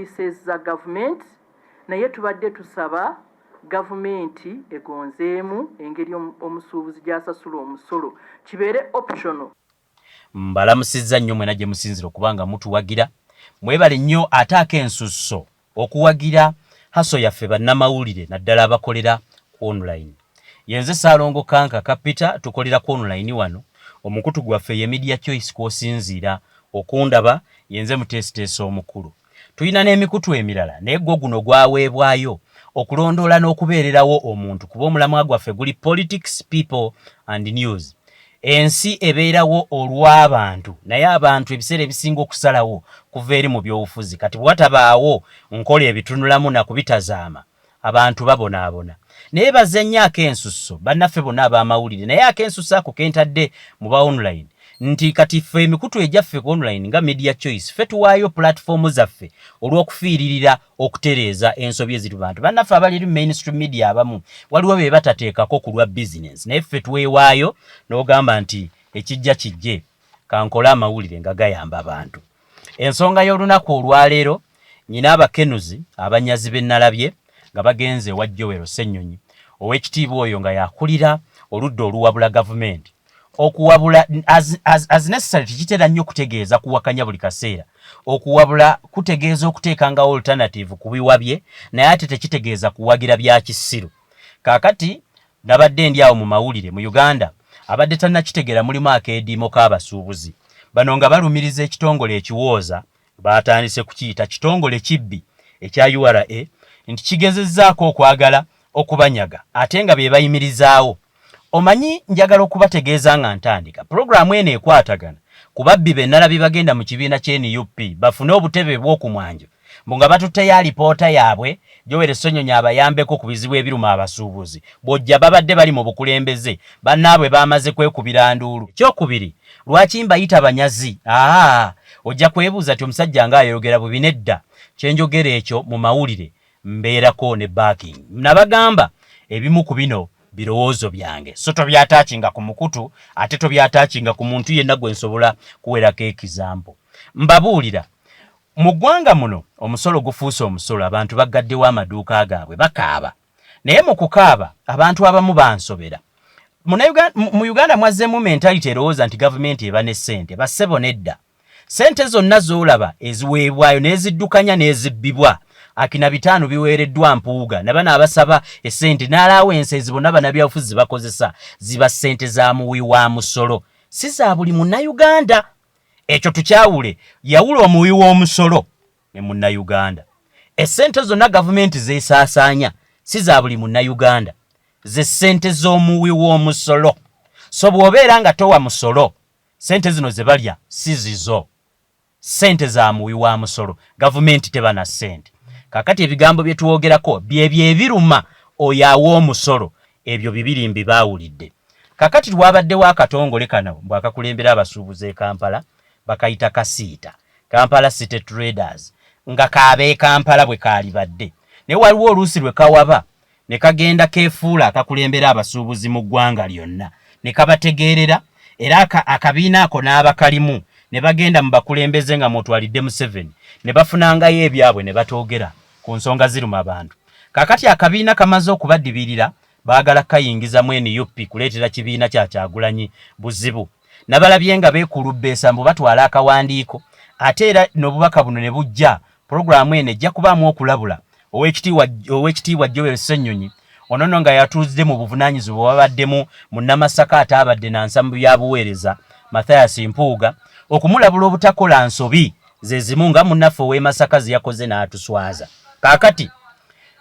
Policies za gavumenti, naye tubadde tusaba gavumenti egonzeemu engeri omusuubuzi gy'asasula omusolo, kibeere optional. Mbalamusizza nnyo mwena gye musinzira okuba nga mutuwagira. Mwebale nnyo ate ak'ensusso okuwagira hustle yaffe bannamawulire, naddala abakolera ku online. Yenze Ssaalongo Kankaka Peter, tukolera ku online wano. Omukutu gwaffe ye Media Choice kw'osinziira okundaba, yenze muteesiteesi omukulu. Tulina n'emikutu emirala naye gwo guno gwaweebwayo okulondoola n'okubeererawo omuntu kuba omulamwa gwaffe guli politics, people and news. Ensi ebeerawo olw'abantu naye abantu ebiseera ebisinga okusalawo kuva eri mu byobufuzi. Kati bwe watabaawo nkola ebitunulamu na kubitazaama, abantu babonaabona. Naye bazze nnyo ak'ensusso bannaffe bonna ab'amawulire, naye ak'ensusso ako ke ntadde mu ba online nti kati ffe emikutu egyaffe ku online nga Media Choice, ffe tuwaayo pulatifomu zaffe olw'okufiiririra okutereeza ensobi eziri bantu bannaffe abali eri mainstream media. Abamu waliwo be batateekako ku lwa business, naye ffe twewaayo n'ogamba nti ekijja kijje, kankole amawulire nga gayamba abantu. Ensonga y'olunaku olwaleero, nyina abakenuzi abanyazi be nalabye nga bagenze ewa Joel Ssennyonyi, ow'ekitiibwa oyo nga yakulira oludda oluwabula gavumenti. Okuwabula as necessary tekitera nnyo kutegeeza kuwakanya buli kaseera. Okuwabula kutegeeza okuteekangawo alternative ku biwabye, naye ate tekitegeeza kuwagira bya kisiru. Kaakati nabadde ndi awo mu mawulire mu Uganda, abadde tannakitegeera, mulimu akeediimo k'abasuubuzi bano nga balumiriza ekitongole ekiwooza, baatandise kukiyita kitongole kibbi, ekya URA nti kigezezzaako okwagala okubanyaga ate nga be bayimirizaawo. Omanyi, njagala okubategeeza nga ntandika pulogulaamu eno ekwatagana ku babbi be nalabye bagenda mu kibiina kya NUP bafune obutebe bw'okumwanjo, mbu nga batutteyo alipoota yaabwe Joel Ssenyonyi abayambeko ku bizibu ebiruma abasuubuzi. Bw'ojja babadde bali mu bukulembeze, bannaabwe baamaze kwekubira nduulu. Ekyokubiri, lwaki mbayita banyazi? Aa, ojja kwebuuza ti omusajja ng'ayogera bubi. Nedda, kye njogera ekyo mu mawulire mbeerako ne backing. Nabagamba ebimu ku bino birowoozo byange, so tobyataakinga ku mukutu ate tobyataakinga ku muntu yenna gwe nsobola kuwerako example. Mbabuulira, mu ggwanga muno omusolo gufuuse omusolo, abantu baggaddewo amaduuka gaabwe bakaaba, naye mu kukaaba abantu abamu bansobera. Mu Uganda mwazzeemu mentality erowooza nti gavumenti eba ne ssente. Bassebo, nedda. Ssente zonna z'olaba eziweebwayo n'eziddukanya n'ezibbibwa, akina 500 biweereddwa Mpuuga na bano abasaba essente n'alaawensi ezi bonna bannabyabufuzi bakozesa, ziba ssente za muwi wa musolo, si za buli Munnayuganda. Ekyo tukyawule. Yawula omuwi w'omusolo ne Munnayuganda. Essente zonna gavumenti zeesaasaanya si za buli Munnayuganda, ze ssente z'omuwi w'omusolo. So bw'obeera nga towa musolo, ssente zino ze balya si zizo, ssente za muwi wa musolo. Gavumenti teba na ssente. Kaakati ebigambo bye twogerako byebyo ebiruma oyo awa omusolo. Ebyo bibiri mbibaawulidde. Kaakati twabaddewo akatongole kano mbw akakulembera abasuubuzi e Kampala, bakayita Kasiita, Kampala City Traders, nga kaab'e Kampala bwe kaalibadde, naye waliwo oluusi lwe kawaba ne kagenda keefuula akakulembera abasuubuzi mu ggwanga lyonna ne kabategeerera, era akabiina ako n'abakalimu ne bagenda mu bakulembeze nga mw'otwalidde Museveni ne bafunangayo ebyabwe ne batoogera ku nsonga ziruma abantu. Kaakati akabiina kamaze okubadibirira, baagala kukayingiza mu NUP kuleetera kibiina kya Kyagulanyi buzibu. Nabalabye nga beekulubbeesa mbu batwala akawandiiko, ate era n'obubaka buno ne bujja. Pulogulaamu eno ejja kubaamu okulabula Oweekitiibwa Joel Ssenyonyi, ono nno nga yatuuzde mu buvunaanyizibwa obabaddemu Munnamasaka ate abadde nansa mu byabuweereza Mathias Mpuuga, okumulabula obutakola nsobi ze zimu nga munnaffe ow'e Masaka ze yakoze n'atuswaza. Kaakati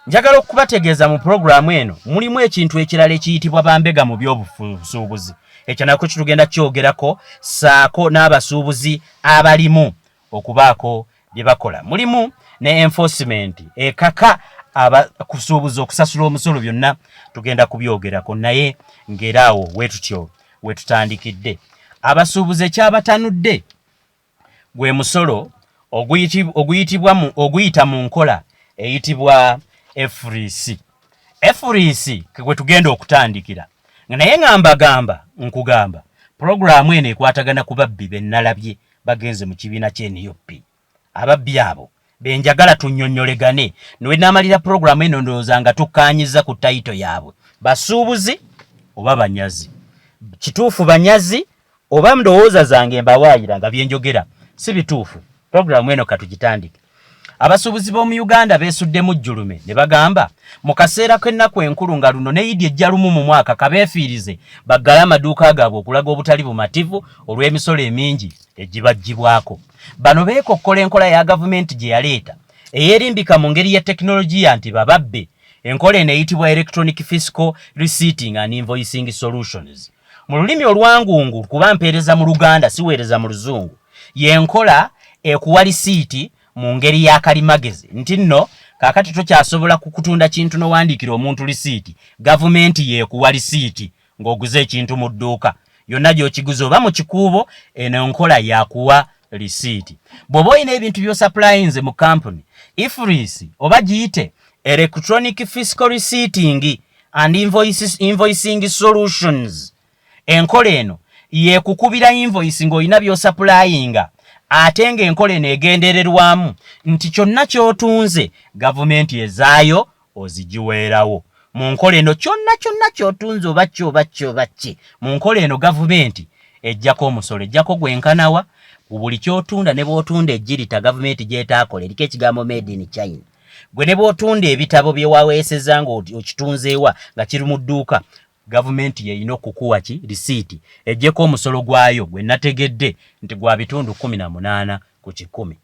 njagala okubategeeza mu pulogulaamu eno mulimu ekintu ekirala ekiyitibwa bambega mu by'obusuubuzi. Ekyo nakyo kitugenda kyogerako, ssaako n'abasuubuzi abalimu okubaako bye bakola. Mulimu ne enforcement ekaka abakusuubuza okusasula omusolo. Byonna tugenda kubyogerako, naye ng'era awo weetutyo wetutandikidde. Abasuubuzi ekyabatanudde gwe musolo oguyitibwa oguyita mu nkola eyitibwa EFRIS. EFRIS gwe tugenda okutandikira, naye nga mbagamba, nkugamba pulogulaamu eno ekwatagana ku babbi be nnalabye bagenze mu kibiina kya NUP. Ababbi abo Benjagala tunnyonnyolegane nwenaamalira puroguramu eno, ndowooza nga tukkaanyiza ku title yaabwe: basuubuzi oba banyazi? Kituufu banyazi oba ndowooza zange mbawaayira nga byenjogera si bituufu? Puroguramu eno katugitandike. Abasuubuzi b'omu Uganda beesuddemu jjulume ne bagamba mu kaseera k'ennaku enkulu nga luno ne Idi ejja lumu mu mwaka, kabeefiirize baggale amaduuka gaabwe okulaga obutali bumativu olw'emisolo emingi egibaggyibwako. Bano beekokkola enkola ya gavumenti gye yaleeta eyeerimbika mu ngeri ya tekinologiya nti bababbe. Enkola eno eyitibwa Electronic Fiscal Receipting and Invoicing Solutions mu lulimi olwangungu, kuba mpeereza mu Luganda, siweereza mu Luzungu. Y'enkola ekuwa lisiiti mu ngeri ya kalimagezi, nti nno kaakati tokyasobola kukutunda kintu n'owandiikira omuntu lisiiti. Gavumenti yeekuwa lisiiti ng'oguze ekintu mu dduuka yonna gy'okiguze oba mu kikuubo. Eno enkola yakuwa lisiiti bw'oba olina ebintu by'osupplyinze mu kampuni. EFRIS, oba giyite Electronic Fiscal Receipting and Invoicing Solutions, enkola eno yekukubira invoice ng'olina by'osupplyinga, ate ng'enkola eno egendererwamu nti kyonna ky'otunze gavumenti ezaayo ozigiweerawo mu nkola eno. Kyonna kyonna ky'otunze, oba ki oba ki oba ki, mu nkola eno gavumenti ejjako omusolo, ejjako gwenkanawa ku buli ky'otunda. Ne bw'otunda ejjirita gavumenti gy'etaakola eriko ekigambo "Made in China", gwe ne bw'otunda ebitabo bye waweeseza nga okitunzeewa nga kiri mu dduuka, gavumenti yeyina okukuwa ki? Risiiti, ejjeko omusolo gwayo gwe nategedde nti gwa 18%.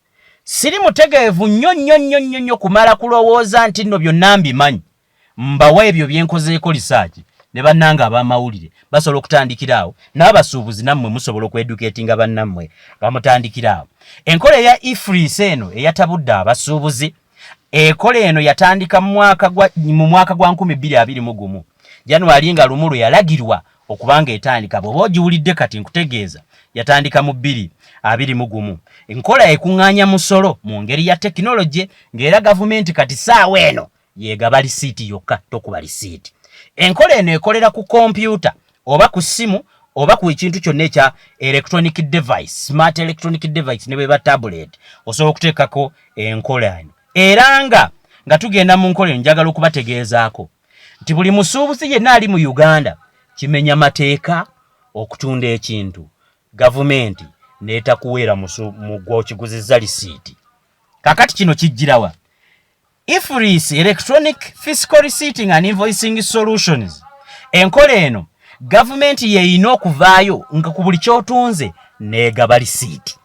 Siri mutegeevu nnyo nnyo nnyo nnyo nnyo kumala kulowooza nti nno byonna mbimanyi. Mbawa ebyo byenkozeeko research, ne bannange ab'amawulire basobola okutandikira awo, n'abasuubuzi nammwe musobola okweducatinga bannammwe nga mutandikira awo. Enkola eya EFRIS eno eyatabudde abasuubuzi, ekola eno yatandika mu mwaka gwa 2021 January, nga lumu lwe yalagirwa okubanga etandika. Bw'oba ogiwulidde kati, nkutegeeza yatandika mu 2021. Enkola ekuŋŋaanya musolo mu ngeri ya tekinologi, ng'era gavumenti kati saawa eno yegaba lisiiti yokka, tokuba lisiiti. Enkola eno ekolera ku kompyuta oba ku ssimu oba ku ekintu kyonna ekya electronic device, smart electronic device, ne bweba tablet osobola okuteekako enkola eno. Era nga tugenda mu nkola eno, njagala okubategeezaako nti buli musuubuzi yenna ali mu Uganda, kimenya mateeka okutunda ekintu gavumenti n'etakuweera mu gw'okiguzizza lisiiti. Kakati kino kijjirawa? EFRIS, Electronic Fiscal Receipting and Invoicing Solutions, enkola eno gavumenti yeeyina okuvaayo nga ku buli ky'otunze n'egaba lisiiti.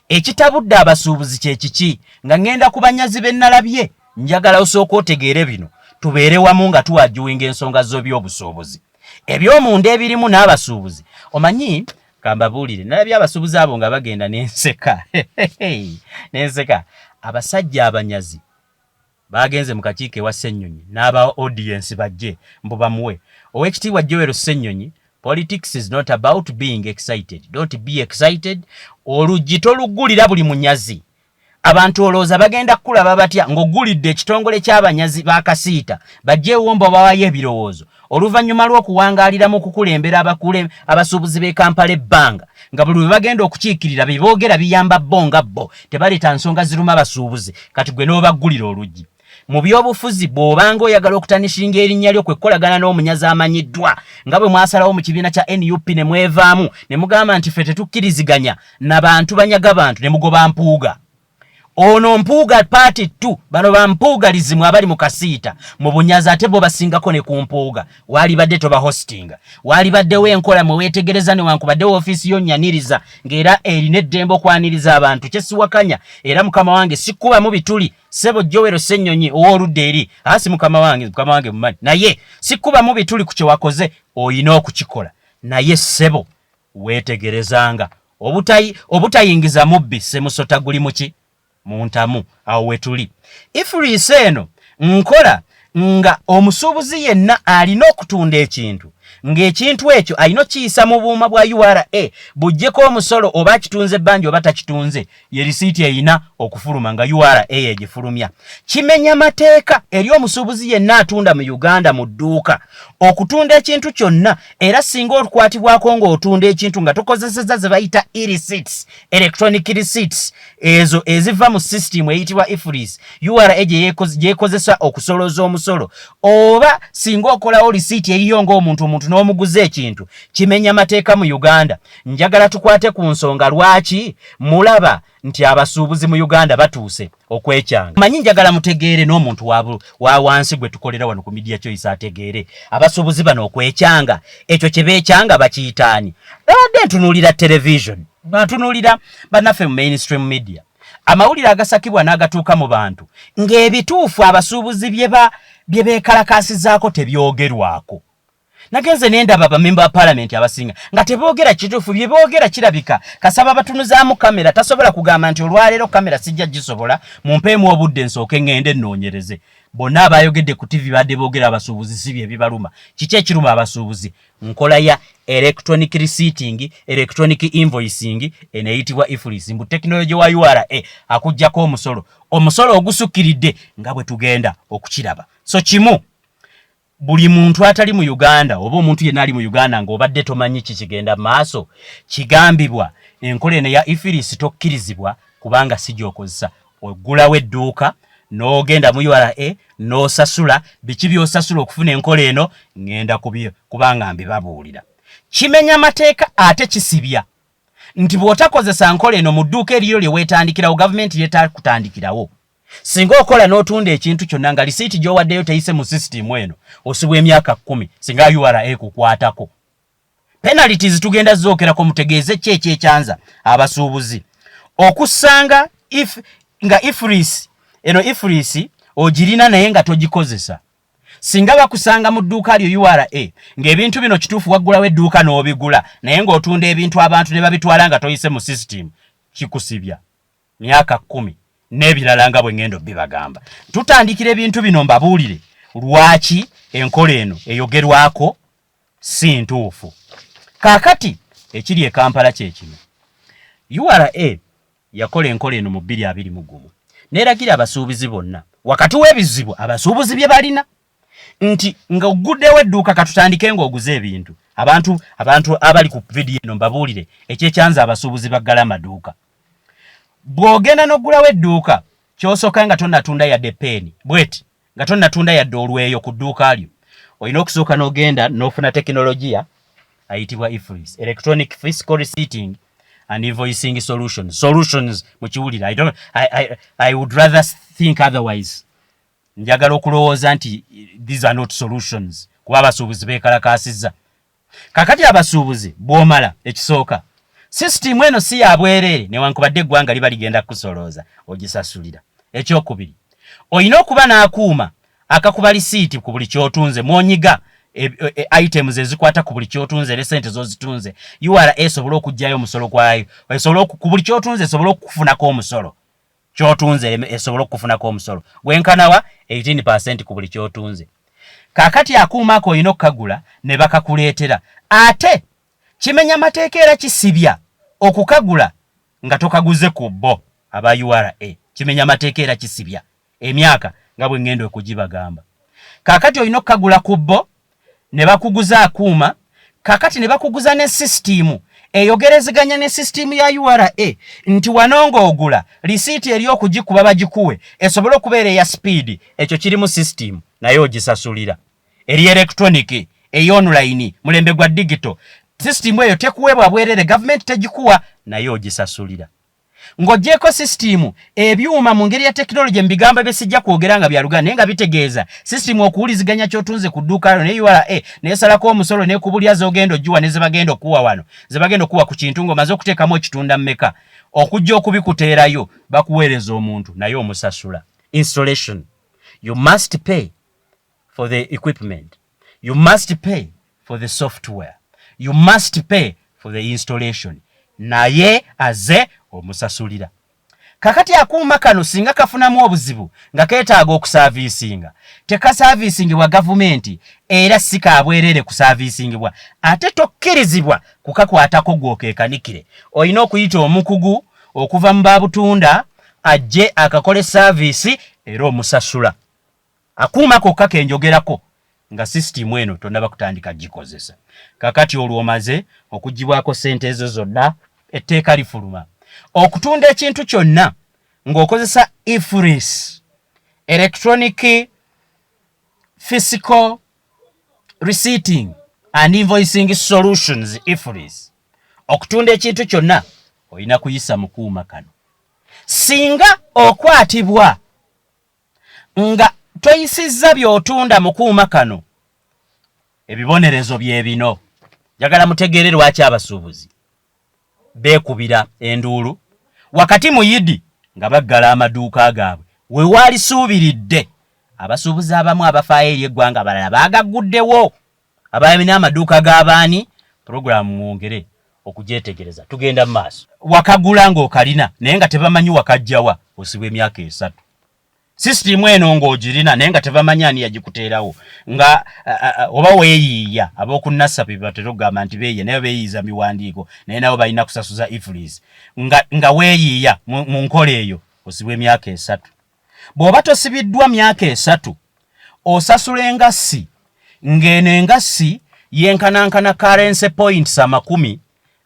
Ekitabudde abasuubuzi kye kiki? Nga ŋŋenda ku banyazi be nnalabye, njagala osooka otegeere bino, tubeere wamu nga tuwajuwinga ensonga z'ebyobusuubuzi ebyomunda ebirimu n'abasuubuzi. Omanyi, kambabuulire, nalabye abasuubuzi abo nga bagenda n'enseka n'enseka. Abasajja abanyazi bagenze mu kakiiko ewa Ssennyonyi n'aba audience bajje mbu bamuwe. Oweekitiibwa Joel Ssennyonyi, politics is not about being excited. Don't be excited. Oluggi toluggulira buli munyazi. Abantu olowooza bagenda kukulaba batya ng'oggulidde ekitongole ky'abanyazi bakasiita bajjeewo mbo bawayo ebirowoozo, oluvannyuma lw'okuwangaalira mu kukulembera abasuubuzi b'e Kampala ebbanga, nga buli lwe bagenda okukiikirira bye boogera biyamba bo nga bo, tebaleeta nsonga ziruma basuubuzi? Kati gwe n'obaggulira oluggi. Mu byobufuzi, bw'obanga oyagala okutarnishinga erinnya lyo, kwe kukolagana n'omunyazi amanyiddwa, nga bwe mwasalawo mu kibiina kya NUP ne mwevaamu ne mugamba nti ffe tetukkiriziganya na bantu banyaga bantu, ne mugoba Mpuuga. Ono Mpuuga part 2. Bano bampuugalizimu abali mu kasiita mu bunyazi, ate bo basingako ne ku Mpuuga. Waalibadde toba hostinga, waalibaddewo enkola mwe weetegereza, newankubadde woofiisi yo nyaniriza ng'era erina eddembe okwaniriza abantu, kyesiwakanya. Era mukama wange, sikkubamu bituli, ssebo Joel Ssennyonyi ow'oludda eri asi, mukama wange, mukama wange mumanyi, naye sikkubamu bituli ku kye wakoze, oyina okukikola. Naye ssebo, weetegerezanga obutayingiza mubbi semusota guli muki mu ntamu. Awo wetuli. EFRIS eno nkola nga omusuubuzi yenna alina okutunda ekintu Ng'ekintu ekyo alina okiyisa mu buuma bwa URA buggyeko omusolo, oba akitunze ebbanja oba takitunze, ye risiiti erina okufuluma nga URA egifulumya. Kimenya mateeka eri omusuubuzi yenna atunda mu Uganda mu dduuka okutunda ekintu kyonna, era singa okwatibwako ng'otunda ekintu nga tokozesezza ze bayita e-receipts, electronic receipts, ezo eziva mu system eyitibwa EFRIS, URA gyekozesa okusolooza omusolo, oba singa okolawo risiiti eyiyo ng'omuntu omuntu n'omuguza ekintu, kimenya mateeka mu Uganda. Njagala tukwate ku nsonga lwaki mulaba nti abasuubuzi mu Uganda batuuse okwekyanga. Manyi njagala mutegeere n'omuntu wa wansi gwe tukolera wano ku Media Choice ategeere abasuubuzi bano okwekyanga ekyo kye beekyanga bakiyitaani. Nabadde ntunuulira television, nga ntunuulira bannaffe mu mainstream media, amawulire agasakibwa n'agatuuka mu bantu, ng'ebituufu abasuubuzi bye beekalakaasizaako tebyogerwako. Nagenze nendaba bamemba ba palamenti abasinga nga teboogera kituufu. Bye boogera kirabika kasaba batunuzaamu kamera, tasobola kugamba nti olwaleero kamera sijja gisobola, mumpeemu obudde nsooke ŋŋende nnoonyereze. Bonna abayogedde ku TV badde boogera abasuubuzi si bye bibaluma. Kiki ekiruma abasuubuzi? Nkola ya electronic receipting, electronic invoicing eno eyitibwa EFRIS, mbu tekinologi wa URA akuggyako omusolo, omusolo ogusukkiridde nga bwe tugenda okukiraba. So kimu, buli muntu atali mu Uganda oba omuntu yenna ali mu Uganda ng'obadde tomanyi kikigenda maaso, kigambibwa enkola eno ya EFRIS tokkirizibwa kubanga si gy'okozesa. Oggulawo edduuka n'ogenda mu URA n'osasula. Biki by'osasula okufuna enkola eno? Ŋŋenda kubanga mbibabuulira. Kimenya mateeka ate kisibya nti bw'otakozesa nkola eno mu dduuka eriyo lye weetandikirawo, gavumenti yetakutandikirawo, singa okola n'otunda ekintu kyonna nga lisiiti gy'owaddeyo teyise mu sisitimu eno, osibwa emyaka 10 singa URA ekukwatako. Penalties tugenda zookerako, mutegeeze ki ekyekyanza abasuubuzi okusanga if nga EFRIS eno, EFRIS ogirina naye nga togikozesa. Singa bakusanga mu dduuka lyo URA ng'ebintu bino kituufu waggulawo edduuka n'obigula, naye ng'otunda ebintu abantu ne babitwala nga toyise mu system, kikusibya myaka 10 n'ebirala nga bwe ŋŋenda bibagamba. Tutandikira ebintu bino mbabuulire lwaki enkola eno eyogerwako si ntuufu. Kaakati ekiri e Kampala kye kino: URA yakola enkola eno mu 2021 n'eragira abasuubuzi bonna, wakati w'ebizibu abasuubuzi bye balina, nti ng'ogguddewo edduuka, katutandike ng'oguze ebintu. Abantu abali ku vidiyo eno, mbabuulire ekyekyanza abasuubuzi baggala amaduuka. Bw'ogenda n'oggulawo edduuka, ky'osooka nga tonnatunda yadde peeni bweti, nga tonnatunda yadde olweyo ku dduuka lyo, olina okusooka n'ogenda n'ofuna tekinologiya ayitibwa EFRIS, electronic fiscal receipting and invoicing solutions. Solutions mukiwulira? I, don't, I would rather think otherwise. Njagala okulowooza nti these are not solutions, kuba abasuubuzi beekalakaasizza. Kakati abasuubuzi bw'omala ekisooka, sisitimu eno si ya bwereere, newankubadde eggwanga liba ligenda kukusolooza, ogisasulira. Ekyokubiri, olina okuba n'akuuma akakuba lisiiti ku buli kyotunze, mwonyiga items ezikwata ku buli kyotunze ne sente z'ozitunze, URA esobole okuggyayo omusolo gwayo, esobole ku buli kyotunze esobole okukufunako omusolo. Kyotunze esobole okukufunako omusolo gwenkanawa 18% ku buli kyotunze. Kaakati akuuma ako olina okukagula ne bakakuleetera. Ate kimenya mateeka era kisibya okukagula nga tokaguze ku bo aba URA. Kimenya mateeka era kisibya emyaka nga bwe ŋŋenda okugibagamba. Kaakati olina okukagula ku bo ne bakuguza akuuma. Kaakati ne bakuguza ne sisitiimu eyogerezeganya ne sisitiimu ya URA, nti wano ng'ogula lisiiti eri okugikuba bagikuwe esobole okubeera eya sipiidi. Ekyo kirimu sisitiimu, naye ogisasulira. Eri electronic, eya online, mulembe gwa digital. Sisitiimu eyo tekuweebwa bwerere, gavumenti tegikuwa, naye ogisasulira. Ng'oggyeko sisitiimu, ebyuma mu ngeri ya tekinologi, mu bigambo bye sijja kwogera nga bya Luganda, naye nga bitegeeza sisitiimu okuwuliziganya ky'otunze ku dduuka lyo ne URA, neesalako omusolo, nekubulya z'ogenda ogiwa ne zebagenda okuwa wano, zebagenda okuwa ku kintu ng'omaze okuteekamu okitunda mmeka. Okujja okubikuteerayo bakuweereza omuntu, naye omusasula. Installation, you must pay for the equipment, you must pay for the software, you must pay for the installation, naye aze omusasulira. Kakati akuuma kano singa kafunamu obuzibu nga keetaaga okusaaviisinga, tekasaaviisingibwa gavumenti era si ka bwereere kusaaviisingibwa ate tokkirizibwa kukakwatako gwe okeekanikire. Olina okuyita omukugu okuva mu babutunda ajje akakole saaviisi era omusasula. Akuuma kokka ke njogerako nga sisitimu eno tonnaba kutandika gikozesa. Kakati olwo omaze okuggyibwako ssente ezo zonna, etteeka lifuluma. Okutunda ekintu kyonna ng'okozesa EFRIS, Electronic Fiscal Receipting and Invoicing Solutions, EFRIS. Okutunda ekintu kyonna olina kuyisa mu kuuma kano. Singa okwatibwa nga toyisizza by'otunda mu kuuma kano, ebibonerezo bye bino. Njagala mutegeere lwaki abasuubuzi beekubira enduulu wakati mu yidi nga baggala amaduuka gaabwe we waalisuubiridde. Abasuubuzi abamu abafaayo eri eggwanga abalala baagagguddewo. Abalina amaduuka g'abaani, pulogulaamu mwongere okugyetegereza. Tugenda mu maaso. Wakagula ng'okalina naye nga tebamanyi wakajjawa, osibwa emyaka 3. Sisitimu eno ng'ogirina naye nga tebamanyi ani yagikuteerawo, nga oba weeyiiya. Ab'oku Nasser be batera okugamba nti beeyiiya, naye beeyiiza miwandiiko, naye nabo balina kusasuza EFRIS. Nga weeyiiya mu nkola eyo, osibwa emyaka 3. Bw'oba tosibiddwa myaka 3, osasula engassi, ng'eno engassi yenkanankana currency points amakumi,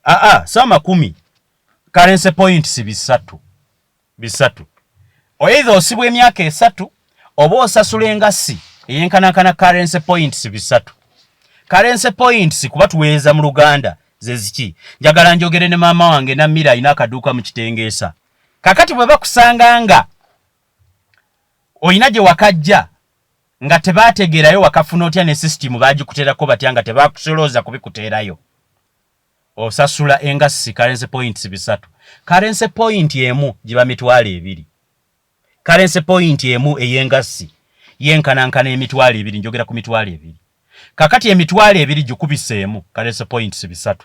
aa, si amakumi, currency points 300 300. Either osibwa emyaka 3 oba osasula engassi eyenkanankana currency points 300. Currency points kuba tuweereza mu Luganda ze ziki? Njagala njogere ne maama wange Namira alina akaduuka mu Kitengeesa. Kakati bwe bakusanga nga olina gye wakajja nga tebaategeerayo wakafuna otya ne sisitimu baagikuteerako batya nga tebakusolooza kubikuteerayo, osasula engassi currency points 300. Currency point emu giba 20,000. Currency point emu ey'engassi yenkanankana 20,000, njogera ku 20,000. Kakati 20,000 gikubiseemu currency points 300.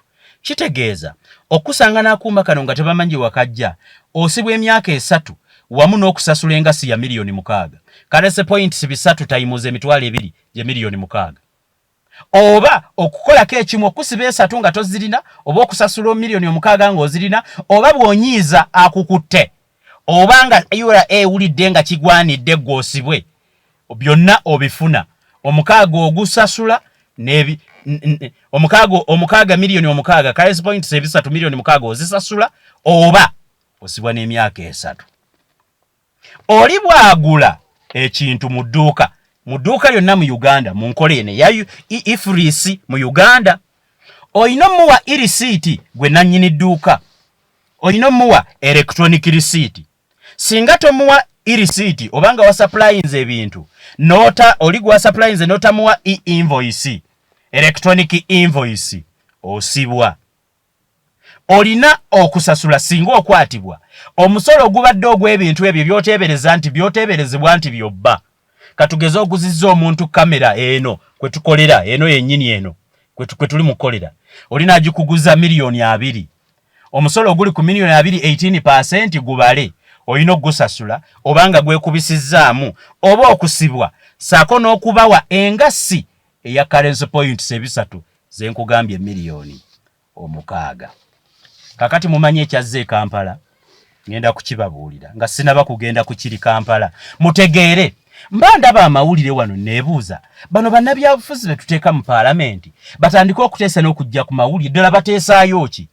Kitegeeza okusanga n'akuuma kano nga tebamanyi gye wakajja, osibwa emyaka 3 wamu n'okusasula engassi ya 6,000,000. Currency points 300 times 20,000 gye 6,000,000. Oba okukolako ekimu, okusiba 3 nga tozirina, oba okusasula 6,000,000 ng'ozirina, oba bw'onyiiza akukutte, oba nga URA ewulidde nga kigwanidde ggwe osibwe, byonna obifuna. Omukaaga ogusasula n'ebi, omukaaga, omukaaga 6,000,000, currency points 300 6,000,000 ozisasula, oba osibwa n'emyaka 3. Oli bw'agula ekintu mu dduuka, mu dduuka lyonna mu Uganda, mu nkola eno eya EFRIS mu Uganda, olina omuwa e-receipt gwe nannyini dduuka, olina omuwa electronic receipt. Singa tomuwa e-receipt oba nga wasupplyinze ebintu nota oli gwe wasupplyinze n'otamuwa e-invoice, electronic invoice, osibwa. Olina okusasula singa okwatibwa omusolo ogubadde ogw'ebintu ebyo by'oteebereza nti by'oteeberezebwa nti byobba. Katugeze oguzizza omuntu kamera eno kwe tukolera, eno yennyini eno kwe tuli mu kukolera, olina agikuguza 20,000,000. Omusolo oguli ku 20,000,000 18% gubale, olina okugusasula oba nga gwekubisizzaamu oba okusibwa, ssaako n'okubawa engassi eya currency points 300 ze nkugambye 6,000,000. Kakati mumanyi ekyazze e Kampala, ngenda kukibabuulira nga sinaba kugenda ku kiri Kampala. Mutegeere, mba ndaba amawulire wano neebuuza, bano bannabyabufuzi be tuteeka mu paalamenti batandike okuteesa n'okujja ku mawulire, ddala bateesaayo ki?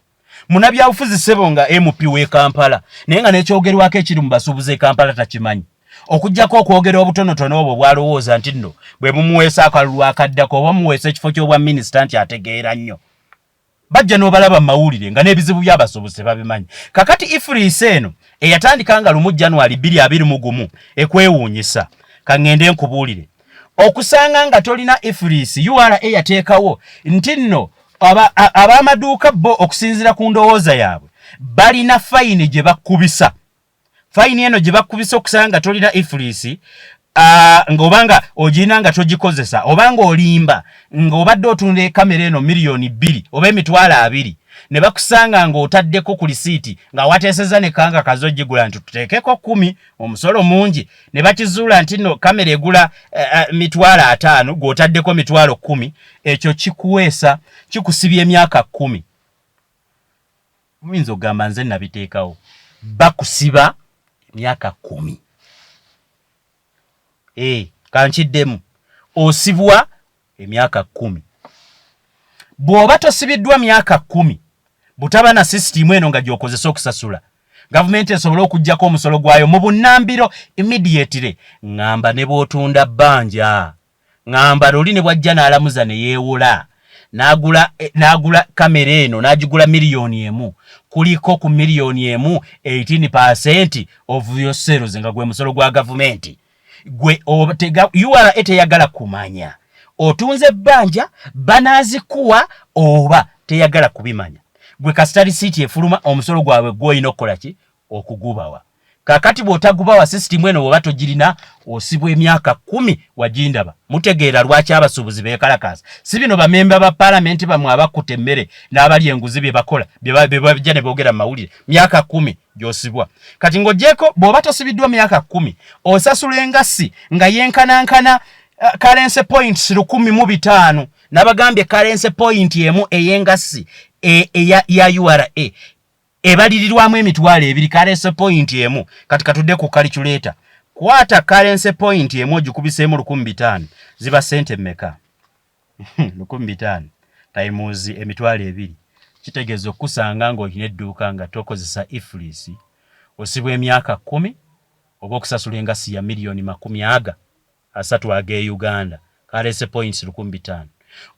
Munnabyabufuzi ssebo nga MP w'e Kampala, naye nga n'ekyogerwako ekiri mu basuubuzi e Kampala takimanyi, okuggyako okwogera obutonotono obwo bw'alowooza nti nno bwe bumuweesa akalulu akaddako oba muweesa ekifo ky'obwa minisita nti ategeera nnyo. Bajja n'obalaba mu mawulire nga n'ebizibu by'abasuubuzi tebabimanyi. Kakati EFRIS eno eyatandika nga 1 January 2021 ekwewuunyisa. Ka ŋŋende nkubuulire. Okusanga nga tolina EFRIS, URA yateekawo nti nno ab'amaduuka bo okusinziira ku ndowooza yaabwe balina fayini gye bakkubisa. Fayini eno gye bakkubisa okusanga nga tolina EFRIS, ng'oba nga ogirina nga togikozesa, oba ng'olimba ng'obadde otunda ekamera eno 2,000,000 oba 20,000. Ne bakusanga ng'otaddeko ku lisiiti nga wateesezza ne kanga kazo gigula nti tuteekeko 10, omusolo mungi, ne bakizuula nti no kamera egula 50,000, gw'otaddeko 10,000, ekyo kikuweesa kikusibya emyaka 10. Muyinza okugamba nze nabiteekawo. Bakusiba emyaka 10. Kankiddemu, osibwa emyaka 10. Bw'oba tosibiddwa myaka 10 butaba na sisitimu eno nga gy'okozesa okusasula, gavumenti esobole okuggyako omusolo gwayo mu bunnambiro immediately. Ŋŋamba ne bw'otunda bbanja, ŋŋamba luli ne bw'ajja n'alamuza ne yeewola n'agula kamera eno n'agigula 1 million, kuliko ku 1 million 18% of your sales nga gwe musolo gwa gavumenti. Gwe URA teyagala kumanya otunze ebbanja, banaazikuwa oba teyagala kubimanya. Gwe kasita risiiti efuluma, omusolo gwabwe gw'olina okukola ki? Okugubawa. Kakati bw'otagubawa, sisitimu eno bw'oba togirina, osibwa emyaka 10. Wagindaba, mutegeera lwaki abasuubuzi beekalakaasa? Si bino bamemba ba paalamenti bamwe abakkuta emmere n'abali enguzi bye bakola, bye bajja ne boogera mu mawulire. Myaka 10 gy'osibwa. Kati ng'oggyeko, bw'oba tosibiddwa myaka 10, osasula engassi nga yenkanankana currency points 1,500. Nabagambye currency point emu ey'engassi ya URA ebalirirwamu 20,000, currency point emu. Kati katudde ku calculator. Kwata currency point emu ogikubiseemu 1,500, ziba sente mmeka? 1,500 times 20,000, kitegeeza okusanga ng'olina edduuka nga tokozesa EFRIS, osibwa emyaka 10 oba okusasula engassi ya miliyoni 30 ag'e Uganda, currency points 1,500.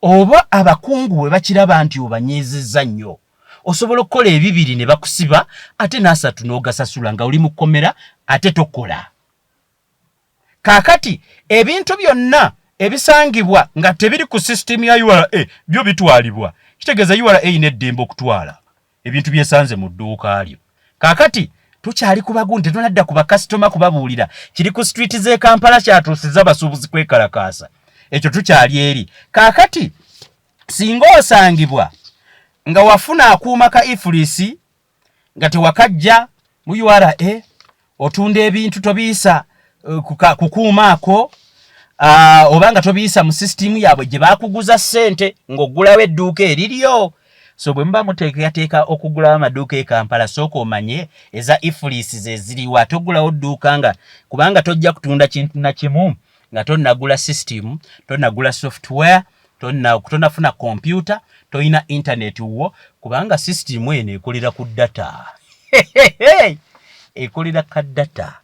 Oba abakungu bwe bakiraba nti obanyiizizza nnyo, osobola okukola ebibiri ne bakusiba, ate n'asatu n'ogasasula nga oli mu kkomera ate tokola. Kaakati ebintu byonna ebisangibwa nga tebiri ku sisitimu ya URA byo bitwalibwa. Kitegeeza URA erina eddembe okutwala ebintu byesanze mu dduuka lyo. Kaakati tukyali ku bagundi, tetunadda ku bakasitoma kubabuulira kiri ku street z'e Kampala kyatuusiza abasuubuzi kwekalakaasa. Ekyo tukyali eri. Kaakati singa osangibwa nga wafuna akuuma ka EFRIS nga tewakajja mu URA, otunda ebintu tobiyisa kukuuma ako, oba nga tobiyisa mu sisitimu yaabwe gye bakuguza ssente ng'oggulawo edduuka eriryo. So bwe muba muteekateeka okugulawo amaduuka e Kampala, sooka omanye eza EFRIS ze ziriwa, ate oggulawo dduuka nga kubanga tojja kutunda kintu na kimu nga tonnagula system, tonnagula software, tonnafuna kompyuta, tolina internet wo, kubanga system eno ekolera ku data, ekolera ka data.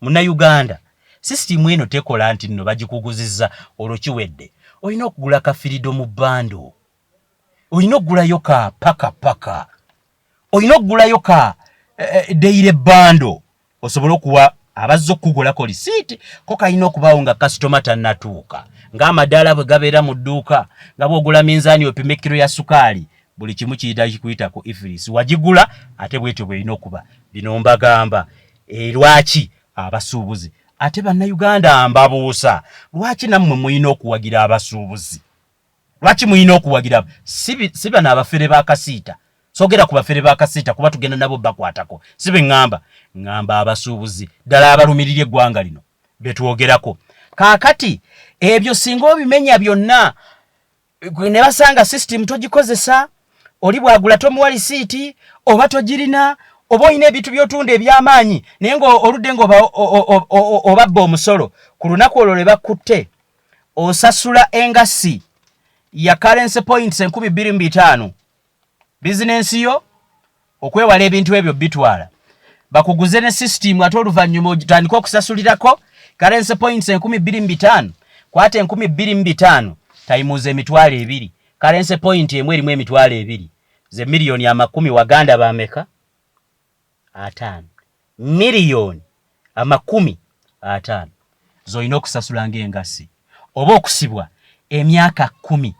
Munnayuganda, sisitimu eno tekola nti nno bagikuguzizza olwo kiwedde. Olina okugula ka freedom bundle, olina okugulayo ka paka paka, olina okugulayo ka daily bundle osobole okuwa abazze okukugulako lisiiti. Ko kalina okubaawo nga kasitoma tannatuuka, ng'amadaala bwe gabeera mu dduuka, nga bw'ogula minzaani opima ekkiro ya sukaali, buli kimu kiyita kikuyita ku EFRIS wagigula, ate bwetyo bw'erina okuba. Bino mbagamba lwaki abasuubuzi, ate Bannayuganda mbabuusa, lwaki nammwe mulina okuwagira abasuubuzi? Lwaki mulina okuwagira? Si bano abafere ba kasiita. Sogera ku bafere ba kasiita kuba tugenda nabo bakwatako. Si be ŋŋamba, ŋŋamba abasuubuzi ddala abalumirira eggwanga lino betwogerako. Kaakati ebyo singa obimenya byonna ne basanga system togikozesa, oli bwagula tomuwa lisiiti oba togirina, oba olina ebintu by'otunda eby'amaanyi naye nga oludde nga obabba omusolo, ku lunaku olwo lwe bakutte osasula engassi ya currency points 2,500. Bizinensi yo okwewala ebintu ebyo bitwala bakuguze ne system, ate oluvannyuma otandike okusasulirako currency points 2,500. Kwata 2,500 times 20,000, currency point emu erimu 20,000, ze miliyoni amakumi waganda bameka? 50. Miliyoni 50 z'olina okusasula ng'engassi oba okusibwa emyaka 10,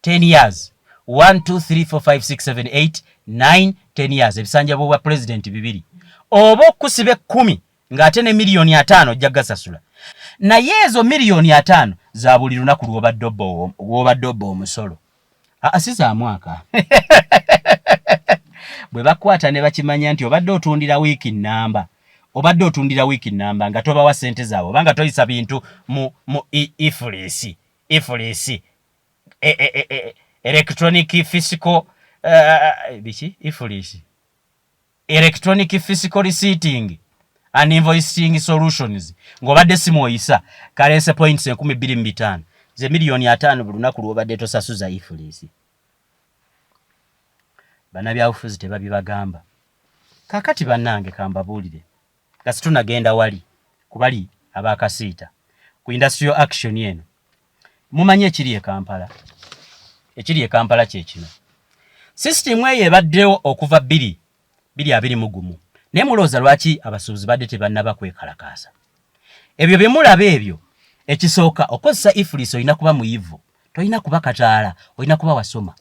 10 years, 1 2 3 4 5 6 7 8 9 10 years, ebisanja bw'obwa pulezidenti bibiri, oba okusiba 10 ng'ate ne miliyoni 50 ojja gasasula. Naye ezo miliyoni 50 za buli lunaku lw'obadde obba omusolo, aa si za mwaka. Bwe bakwata ne bakimanya nti obadde otundira wiiki nnamba, obadde otundira wiiki nnamba nga tobawa ssente zaabwe oba nga toyisa bintu mu EFRIS, EFRIS, electronic fiscal, biki, EFRIS, electronic fiscal receipting and invoicing solutions, ng'obadde si mwoyisa, currency points 2005, ze 50 miliyoni buli lunaku lw'obadde tosasuza EFRIS. Bannabyabufuzi tebabibagamba. Kaakati bannange, kambabuulire nga situnagenda wali kubali abakasiita ku industrial action eno. Mumanyi ekiri e Kampala? Ekiri e Kampala kye kino: sisitimu eyo ebaddewo okuva 2021, naye mulowooza lwaki abasuubuzi badde tebannaba kwekalakaasa? Ebyo bye mulaba ebyo, ekisooka, okozesa EFRIS olina kuba muyivu, tolina kuba kataala, olina kuba wasoma,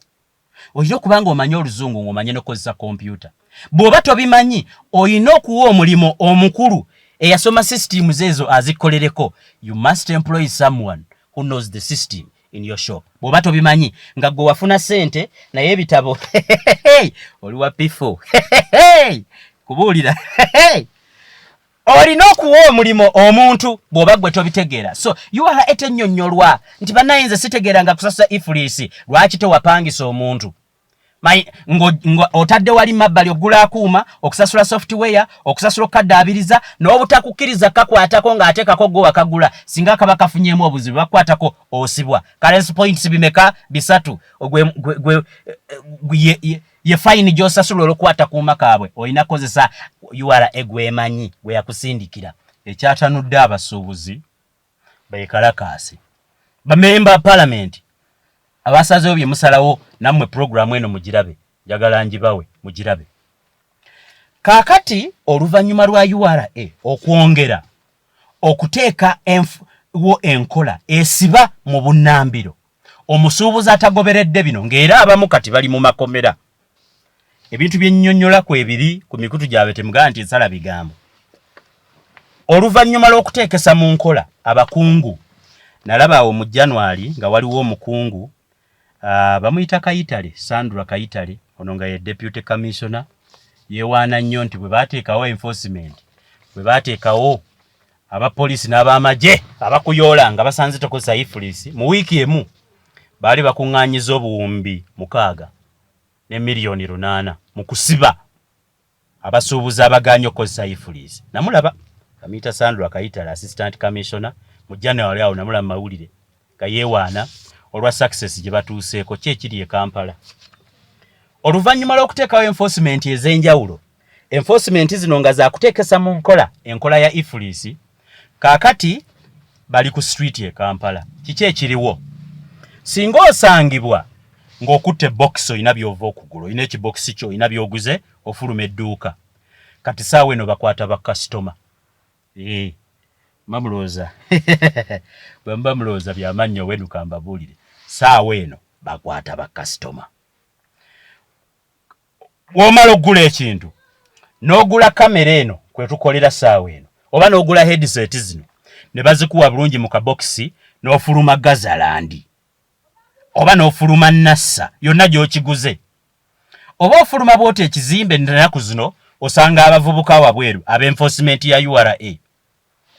olina okuba nga omanyi Oluzungu, ng'omanye n'okukozesa kompyuta. Bw'oba tobimanyi, olina okuwa omulimu omukulu eyasoma systems ezo azikolereko. You must employ someone who knows the system in your shop. Bw'oba tobimanyi, nga gwe wafuna ssente naye ebitabo oli wa P4, kubuulira, olina okuwa omulimu omuntu bw'oba gwe tobitegeera. So URA etennyonnyolwa nti bannaye nze sitegeera nga kusasa EFRIS, lwaki tewapangisa omuntu? Otadde wali mabbali ogula akuuma, okusasula software, okusasula okukaddaabiriza n'obutakukkiriza kakwatako ng'ateekako gwe wakagula. Singa kaba kafunyeemu obuzibu, bakukwatako, osibwa. Currency points bimeka? Bisatu. Ye fine gy'osasula olw'okukwata kuuma kaabwe. Olina kukozesa URA gwemanyi gwe yakusindikira. Ekyatanudde abasuubuzi bekalakaasi, bamemba palamenti abasazeewo bye musalawo nammwe, puroguramu eno mugirabe, njagala ngibawe mugirabe. Kaakati oluvannyuma lwa URA okwongera okuteeka wo enkola esiba mu bunnambiro omusuubuzi atagoberedde bino, ng'era abamu kati bali mu makomera, ebintu byennyonnyola kwebiri ku mikutu gyabwe, temugamba nti nsala bigambo. Oluvannyuma lw'okuteekesa mu nkola abakungu, nalaba awo mu January nga waliwo omukungu, bamuyita Kayitale, Sandra Kayitale, ono nga ye deputy commissioner, yeewaana nnyo nti bwe baateekawo enforcement, bwe baateekawo abapoliisi n'abamagye abakuyoola nga basanze tokozesa EFRIS, mu wiiki emu baali bakuŋŋaanyiza 6,800,000 mu kusiba abasuubuzi abagaanye okukozesa EFRIS. Namulaba kamiyita Sandra Kayitale, assistant commissioner, mu January awo namulaba mu mawulire nga yeewaana olwa success gye batuuseeko. Ki ekiri e Kampala oluvannyuma lw'okuteekawo enforcement ez'enjawulo? Enforcement zino nga zakuteekesa mu nkola enkola ya EFRIS. Kaakati bali ku street e Kampala. Kiki ekiriwo? Singa osangibwa ng'okutte bokisi, olina by'ova okugula, olina ekibokisi kyo, olina by'oguze, ofuluma edduuka, kati saawa eno bakwata bakasitoma. Mamulowooza bwe muba mulowooza byamannyo wenuka, mbabuulire, saawa eno bakwata bakasitoma. Bw'omala okugula ekintu, n'ogula kamera eno kwe tukolera saawa eno, oba n'ogula headset zino ne bazikuwa bulungi mu kabokisi, n'ofuluma Gazaland oba n'ofuluma Nassa yonna gy'okiguze, oba ofuluma bw'oti ekizimbe, ennaku zino osanga abavubuka wabweru ab'enforcement ya URA.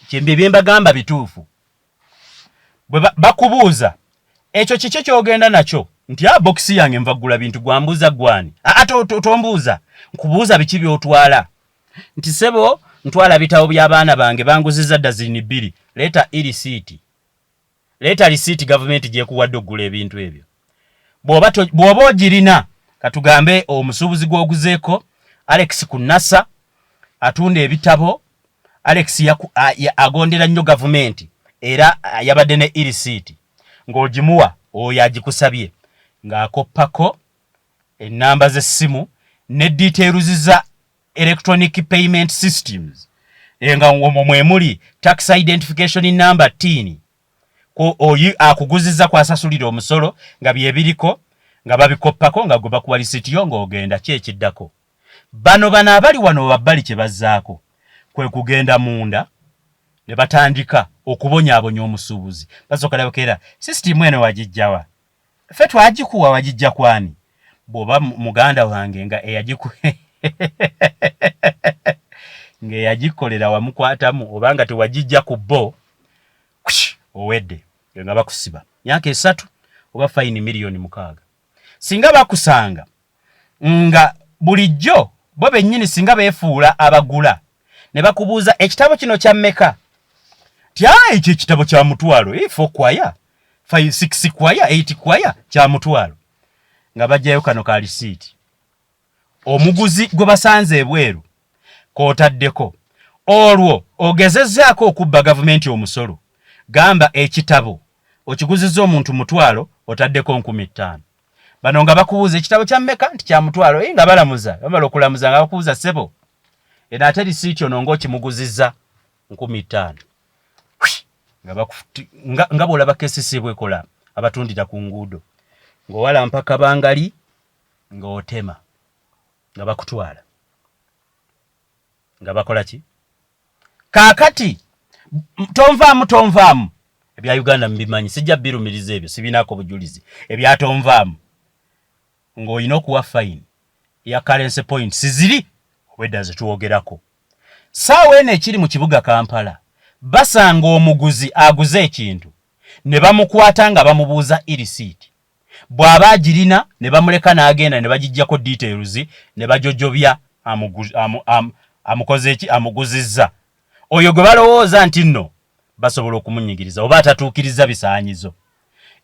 Kyembye bye mbagamba bituufu. Bwe bakubuuza ekyo kiki ky'ogenda nakyo, nti a bokisi yange, nva ggula bintu, gwambuuza gwani? Aa, tombuuza, nkubuuza biki by'otwala. Nti sebo, ntwala bitabo by'abaana bange, banguziza dazini 2. Leeta e-receipt, leeta risiiti gavumenti gyekuwadde okugula ebintu ebyo. Bw'oba ogirina, katugambe omusuubuzi gw'oguzeeko Alex ku Nasa atunda ebitabo, Alex agondera nnyo gavumenti era yabadde ne e-receipt, ng'ogimuwa oyo agikusabye, ng'akoppako ennamba z'essimu ne details za electronic payment systems, nga omwo mwe muli tax identification number, TIN, oyi akuguziza kwasasulira omusolo, nga byebiriko, nga babikoppako, nga gwe bakuwa lisiti yo ng'ogenda. Ki ekiddako? Bano abali wano babbali kye bazzaako kwe kugenda munda ne batandika okubonyaabonya omusuubuzi. Basooka nabakeera, sisitimu eno wagijjawa? Ffe twagikuwa, wagijja kwani? Bw'oba muganda wange nga eyagiku Ng'eyagikolera wamukwatamu oba nga tewagijja ku bo, owedde nga bakusiba myaka 3 oba fayini miliyoni 6. Singa bakusanga nga bulijjo bo bennyini, singa beefuula abagula ne bakubuuza, "Ekitabo kino kya mmeka?" Ti, "A, ekyo ekitabo kya 500, four quire, five, six quire, eight quire, kya 500." Nga bajjayo kano ka lisiiti, omuguzi gwe basanze ebweru k'otaddeko, olwo ogezezzaako okubba gavumenti omusolo. Gamba ekitabo okiguzizza omuntu 500, otaddeko 5,000. Bano nga bakubuuza, "Ekitabo kya mmeka?" Nti, "Kya 500." Ye nga balamuza, bamala okulamuza nga bakubuuza, "Ssebo, eno ate risiiti ono ng'okimuguzizza 5,000?" Nga bw'olaba KCC bwekola abatundira ku nguudo, ng'owalampa kabangali ng'otema, nga bakutwala nga bakola ki. Kaakati tonvaamu, tonvaamu. Ebya Uganda mubimanyi, sijja birumiriza ebyo, sibinaako bujulizi. Ebyatonvaamu ng'olina okuwa fine ya currency points ziri obwedda zetuwogerako. Saawa eno ekiri mu kibuga Kampala, basanga omuguzi aguze ekintu ne bamukwata nga bamubuuza e-receipt. Bw'aba agirina ne bamuleka n'agenda ne bagijjako details ne bajojobya amukoze ki, amuguzizza oyo gwe balowooza nti nno basobola okumunyigiriza oba atatuukiriza bisaanyizo.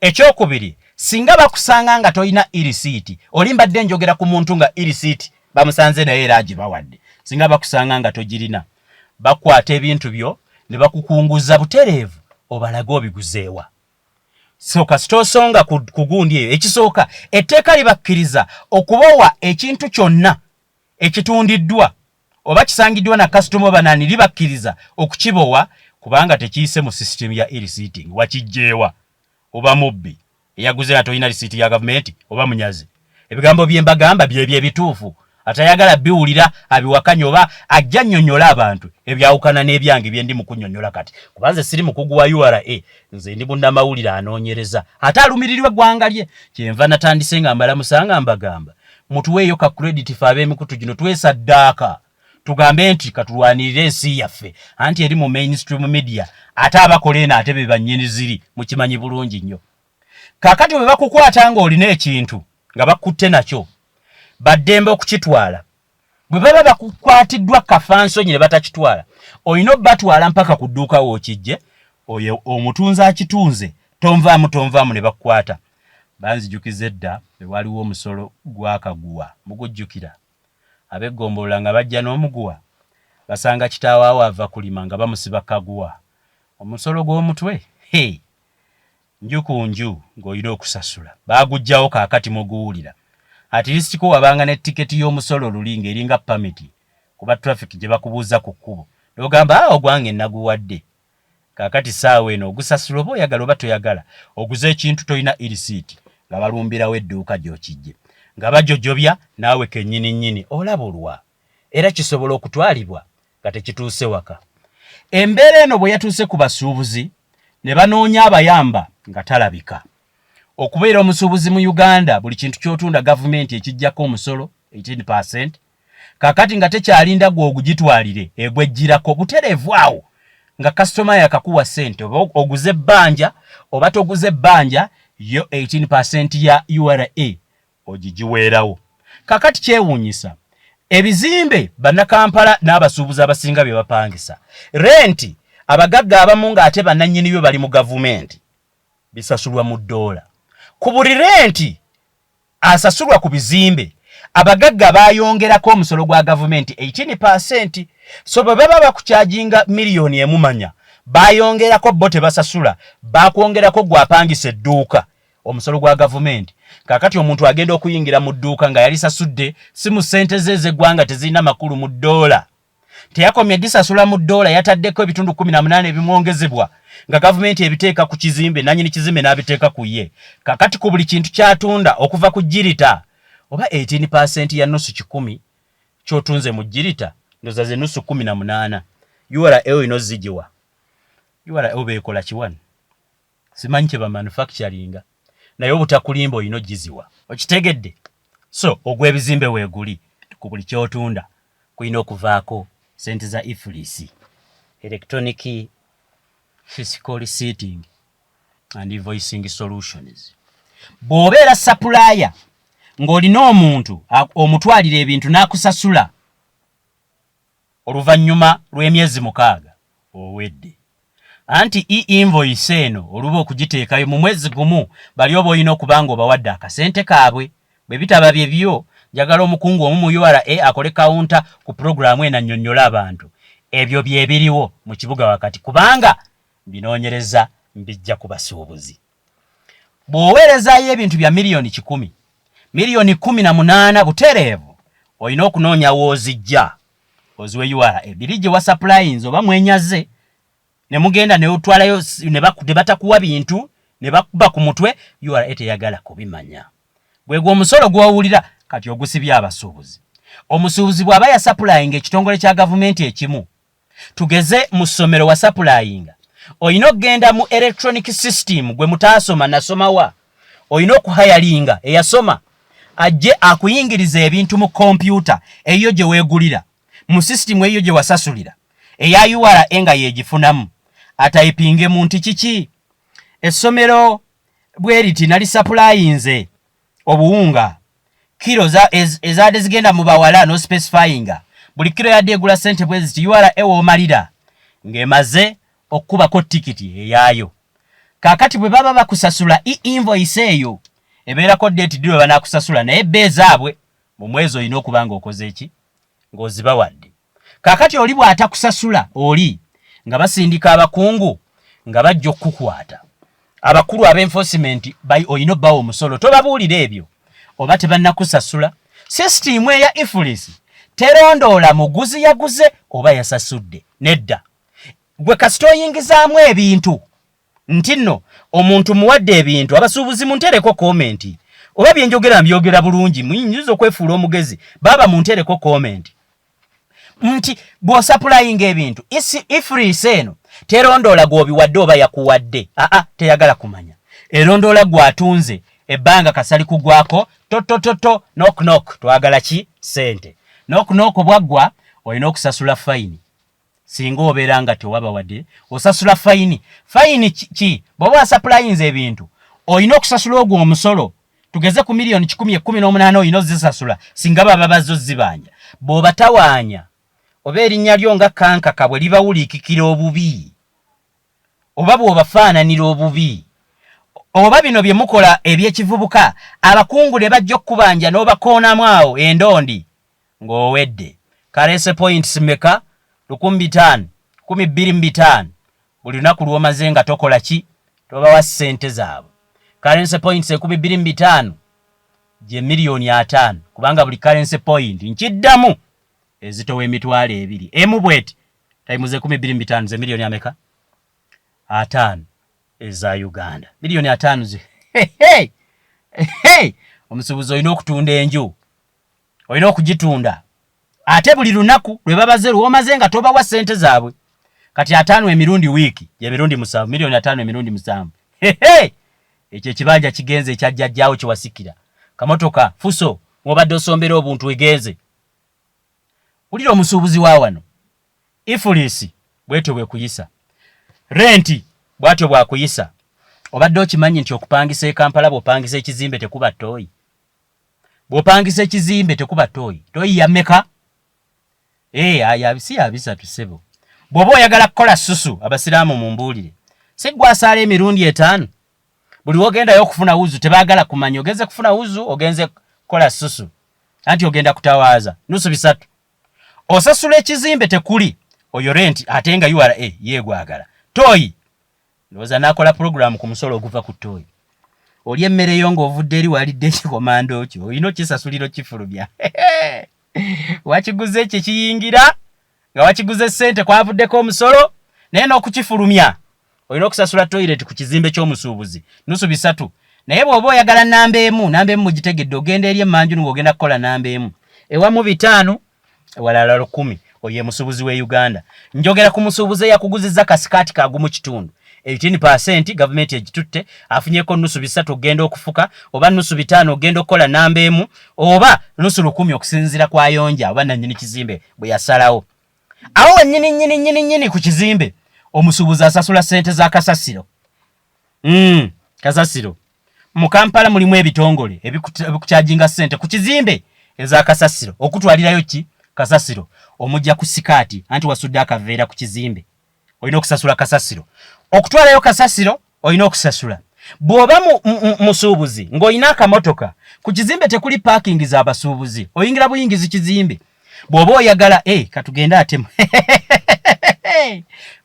Ekyokubiri, singa bakusanga nga tolina e-receipt, oli mbadde njogera ku muntu nga e-receipt bamusanze naye era agibawadde, singa bakusanga nga togirina, bakwata ebintu byo ne bakukunguza butereevu obalage obiguzeewa. So kasita osonga ku gundi eyo, ekisooka etteeka libakkiriza okubowa ekintu kyonna ekitundiddwa oba kisangiddwa na kasitoma banani, libakkiriza okukibowa kubanga tekiyise mu system ya e-receipting. Wakijjeewa? Oba mubbi eyaguze nga tolina risiiti ya gavumenti, oba munyazi. Ebigambo bye mbagamba byebyo ebituufu. Atayagala biwulira abiwakanya oba ajja nnyonnyola abantu ebyawukana n'ebyange bye ndi mu kunnyonnyola kati, kuba nze siri mukugu wa URA, nze ndi munnamawulire anoonyereza ate alumirirwa eggwanga lye. Kyenva natandise nga mbalamusanga mbagamba mutuweeyo ka credit fe ab'emikutu gino twesaddaaka, tugambe nti katulwanirire ensi yaffe, anti eri mu mainstream media ate abakola eno ate be bannyini ziri, mukimanyi bulungi nnyo. Kaakati bwe bakukwata ng'olina ekintu nga bakutte nakyo, baddembe okukitwala. Bwe baba bakukwatiddwa kafansonyi ne batakitwala, olina obbatwala mpaka ku dduuka wookijje, oyo omutunzi akitunze. Tonvaamu, tonvaamu ne bakukwata. Banzijukiza edda ewaliwo omusolo gw'akaguwa, mugujjukira? Ab'eggombolola nga bajja n'omuguwa, basanga kitaawe ava kulima nga bamusiba kaguwa, omusolo gw'omutwe. Hey, nju ku nju ng'olina okusasula. Baagugjawo, kaakati muguwulira. At least ko wabanga ne tiketi y'omusolo luli ng'eringa permit kuba traffic gye bakubuuza ku kkubo, n'ogamba, "Awo ogwange naguwadde." Kaakati saawa eno ogusasula oba oyagala oba toyagala. Oguze ekintu tolina e-receipt, nga balumbirawo edduuka gy'okijje nga bajojobya, naawe kennyini nnyini olabulwa, era kisobola okutwalibwa nga tekituuse waka. Embeera eno bwe yatuuse ku basuubuzi ne banoonya abayamba nga talabika. Okubeera omusuubuzi mu Uganda, buli kintu ky'otunda gavumenti ekijjako omusolo 18. Kaakati nga tekyalinda gwe ogugitwalire, egwejjirako butereevu awo nga kasitoma yakakuwa ssente, oba oguze ebbanja oba toguze ebbanja, yo 18 ya URA ogigiweerawo. Kakati kyewuunyisa, ebizimbe bannakampala n'abasuubuzi abasinga bye bapangisa renti, abagagga abamu ng'ate bannannyini byo bali mu gavumenti, bisasulwa mu ddoola. Ku buli renti asasulwa ku bizimbe, abagagga bayongerako omusolo gwa gavumenti 18. So bwe baba bakukyajinga miliyoni 1, manya bayongerako, bo tebasasula, bakwongerako gwapangisa edduuka omusolo gwa gavumenti. Kakati omuntu agenda okuyingira mu dduuka nga yalisasudde si mu ssente ze ez'eggwanga, tezirina makulu, mu ddoola. Teyakomye disasula mu ddoola, yataddeko ebitundu 18 ebimwongezebwa nga gavumenti ebiteeka ku kizimbe, nanyini kizimbe n'abiteeka ku ye. Kakati ku buli kintu kyatunda okuva ku jirita oba 18 ya nusu kikumi kyotunze mu jirita, ndoza ze nusu 18, URA olina ozigiwa. URA oba ekola kiwano, simanyi kye bamanufacturinga, naye obutakulimba olina ogiziwa, okitegedde? So ogw'ebizimbe weeguli. Ku buli ky'otunda kulina okuvaako sente za EFRIS, electronic fiscal receipting and invoicing solutions. Bw'obeera supplier ng'olina omuntu omutwalira ebintu n'akusasula oluvannyuma lw'emyezi 6, owedde. Anti e-invoice eno oluba okugiteekayo mu mwezi gumu, bali oba olina okuba nga obawadde akasente kaabwe. Bwe bitaba bye byo, njagala omukungu omu mu URA akole counter ku puroguramu eno, annyonnyole abantu. Ebyo bye biriwo mu kibuga wakati, kubanga binoonyereza mbijja ku basuubuzi. Bw'oweerezaayo ebintu bya 100 million, 18 million butereevu, olina okunoonya w'ozijja oziwe URA ebiri gye wasupplyinze, oba mwenyaze ne mugenda ne otwalayo ne batakuwa bintu ne bakuba ku mutwe. URA teyagala kubimanya. Gwe omusolo gw'owulira kati ogusibye abasuubuzi. Omusuubuzi bw'aba yasupplyinga ekitongole kya gavumenti ekimu, tugeze mu ssomero wasupplyinga, olina okugenda mu electronic system. Gwe mutaasoma, nasomawa, olina okuhiringa eyasoma ajje akuyingiriza ebintu mu kompyuta eyo gye weegulira, mu sisitimu eyo gye wasasulira eya URA nga yegifunamu, atypingemu nti kiki essomero bwe riti nalisupplyinze obuwunga kiro ezaadde zigenda mu bawala, nospecifyinga buli kiro yadde egula sente bwe ziti. URA w'omalira ng'emaze okukubako tikiti eyaayo. Kaakati bwe baba bakusasula, e-invoice eyo ebeerako date ddi lwe banaakusasula, naye bbe ezaabwe mu mwezi olina okuba ng'okoze eki, ng'ozibawadde. Kaakati oli bw'atakusasula, oli nga basindika abakungu nga bajja okukukwata, abakulu ab'enforcement, olina obbawa omusolo. Tobabuulira ebyo oba tebannakusasula. Sisitimu eya EFRIS terondoola muguzi yaguze oba yasasudde, nedda. Gwe kasita oyingizaamu ebintu nti nno omuntu muwadde ebintu. Abasuubuzi, muntereko comment oba byenjogera mbyogera bulungi. Muyinza okwefuula omugezi, baaba muntereko comment nti bw'osupplyinga ebintu, EFRIS eno terondoola gw'obiwadde oba yakuwadde. Aa, teyagala kumanya. Erondoola gw'atunze. Ebbanga kasali kugwako totototo, knock knock, twagala ki? Sente. Knock knock bwaggwa, olina okusasula fine. Singa obeera nga tewabawadde, osasula fine. Fine ki? Bw'oba wasupplyinze ebintu, olina okusasula ogwo omusolo. Tugeze ku 118 million, olina ozisasula singa baba bazzo zibanja. Bw'obatawaanya, oba erinnya lyo nga kankaka bwe libawuliikikira obubi, oba bw'obafaananira obubi, oba bino bye mukola ebyekivubuka, abakungu ne bajja okukubanja n'obakoonamu awo endondi, ng'owedde. Currency points meka? 1500, 2500 buli lunaku lw'omaze nga tokola ki, tobawa ssente zaabwe. Currency points 2500 gye 50 million, kubanga buli currency point, nkiddamu, ezitowa 20,000 emu bweti, times 2500 ze miliyoni ameka? 50 eza Uganda. 50 million ze hey, hey! Omusuubuzi olina okutunda enju, olina okugitunda, ate buli lunaku lwe babaze lwomaze nga tobawa ssente zaabwe. Kati 50 emirundi wiiki gyemirundi 7, 50 million emirundi 7. Hehe, ekyo ekibanja kigenze, ekyajjajjaawo kyewasikira, kamotoka fuso mwobadde osombera obuntu egenze. Wulira omusuubuzi wa wano, EFRIS bwetyo bwekuyisa, renti bwatyo bwakuyisa. Obadde okimanyi nti okupangisa e Kampala, bw'opangisa ekizimbe tekuba toyi? Bw'opangisa ekizimbe tekuba toyi. Toyi ya mmeka? Aya si ya 300, ssebo. Bw'oba oyagala kukola susu, abasiraamu mumbuulire, si gwasaala emirundi 5 buli wogendayo okufuna wuzu? Tebaagala kumanya ogenze kufuna wuzu, ogenze kukola susu, anti ogenda kutawaaza nusu 300. Osasula ekizimbe tekuli oyo renti, ate nga URA yeegwagala toyi. Ndowooza nakola puroguramu ku musolo oguva ku toyi. Oli emmere yo ng'ovudde eri walidde ekikomando kyo, olina okisasulira okifulumya. Wakiguze ekyo ekiyingira nga wakiguze ssente, kwavuddeko omusolo, naye n'okukifulumya olina okusasula. Toilet ku kizimbe ky'omusuubuzi nusu 300. Naye bw'oba oyagala namba emu, namba emu mugitegedde, ogenda eri emmanju ng'ogenda kukola namba emu, ewamu 500, ewalala 1,000. Oyo ye musuubuzi w'e Uganda. Njogera ku musuubuzi eyakuguzizza kasikaati kagumu kitundu. 18% gavumenti egitutte, afunyeko nusu 300 okugenda okufuka, oba nusu 500 okugenda okukola namba emu, oba nusu 1000 okusinziira ku ayonja oba nannyini kizimbe bwe yasalawo. Awo wennyini nnyini nnyini nnyini ku kizimbe omusuubuzi asasula ssente za kasasiro. Kasasiro mu Kampala mulimu ebitongole ebikukyajinga ssente ku kizimbe eza kasasiro, okutwalirayo ki kasasiro omujja ku sikaati, anti wasudde akaveera ku kizimbe, olina okusasula kasasiro. Okutwalayo kasasiro olina okusasula. Bw'oba musuubuzi ng'olina akamotoka ku kizimbe, tekuli parking z'abasuubuzi, oyingira buyingizi kizimbe. Bw'oba oyagala katugende atemu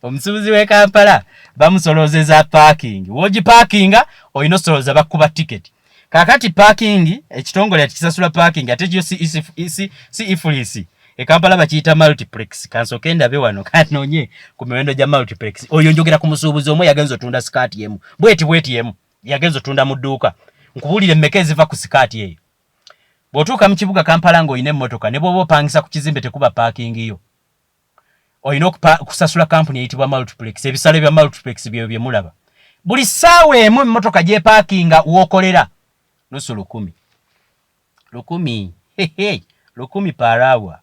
omusuubuzi w'e Kampala bamusolozeza parking, w'ogipaakinga olina osolooza, bakuba tiketi. Kaakati parking ekitongole ati kisasula parking, ate kyo si EFRIS. E Kampala bakiyita multiplex. Kansooke ndabe wano, kanoonye ku miwendo gya multiplex. Oyo njogera ku musuubuzi omu yagenza otunda sikaati emu bweti bweti emu, yagenza otunda mu dduuka. Nkubuulire emmeka eziva ku sikaati eyo. Bw'otuuka mu kibuga Kampala ng'olina emmotoka, ne bw'oba opangisa ku kizimbe tekuba parking yo, olina okusasula kampuni eyitibwa multiplex. Ebisale bya multiplex byebyo bye mulaba buli ssaawa emu emmotoka gy'epaakinga w'okolera, nusu 1000, 1000, 1000 per hour.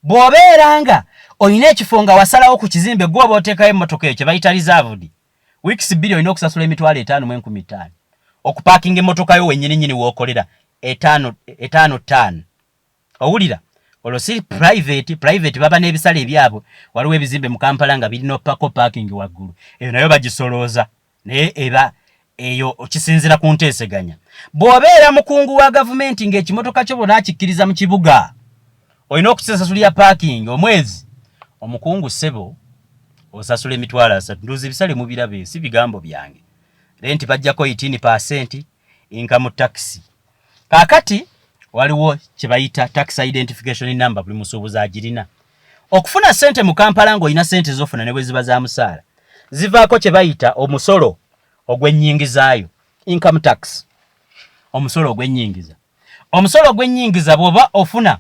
Bw'obeera nga olina ekifo nga wasalawo ku kizimbe gwe oba oteekayo emmotoka eyo kye bayita reserved, weeks 2 olina okusasula 55,500 okupaakinga emmotoka yo wennyini nnyini w'okolera, etaano etaano ttaano. Owulira, olwo si private. Private baba n'ebisale ebyabwe. Waliwo ebizimbe mu Kampala nga birina opako parking waggulu, eyo nayo bagisolooza, naye eba eyo kisinziira ku nteeseganya. Bw'obeera mukungu wa gavumenti ng'ekimotoka kyo bonaakikkiriza mu kibuga, olina okukisasulira parking omwezi. Omukungu ssebo osasula 30,000. Nduuzi ebisale mubirabe, si bigambo byange. Rent bajjako 18%, income tax. Kaakati waliwo kye bayita tax identification number, buli musuubuzi agirina. Okufuna ssente mu Kampala ng'olina ssente z'ofuna ne bwe ziba za musaala, zivaako kye bayita omusolo ogw'ennyingizaayo, income tax, omusolo ogw'ennyingiza. Omusolo ogw'ennyingiza, bw'oba ofuna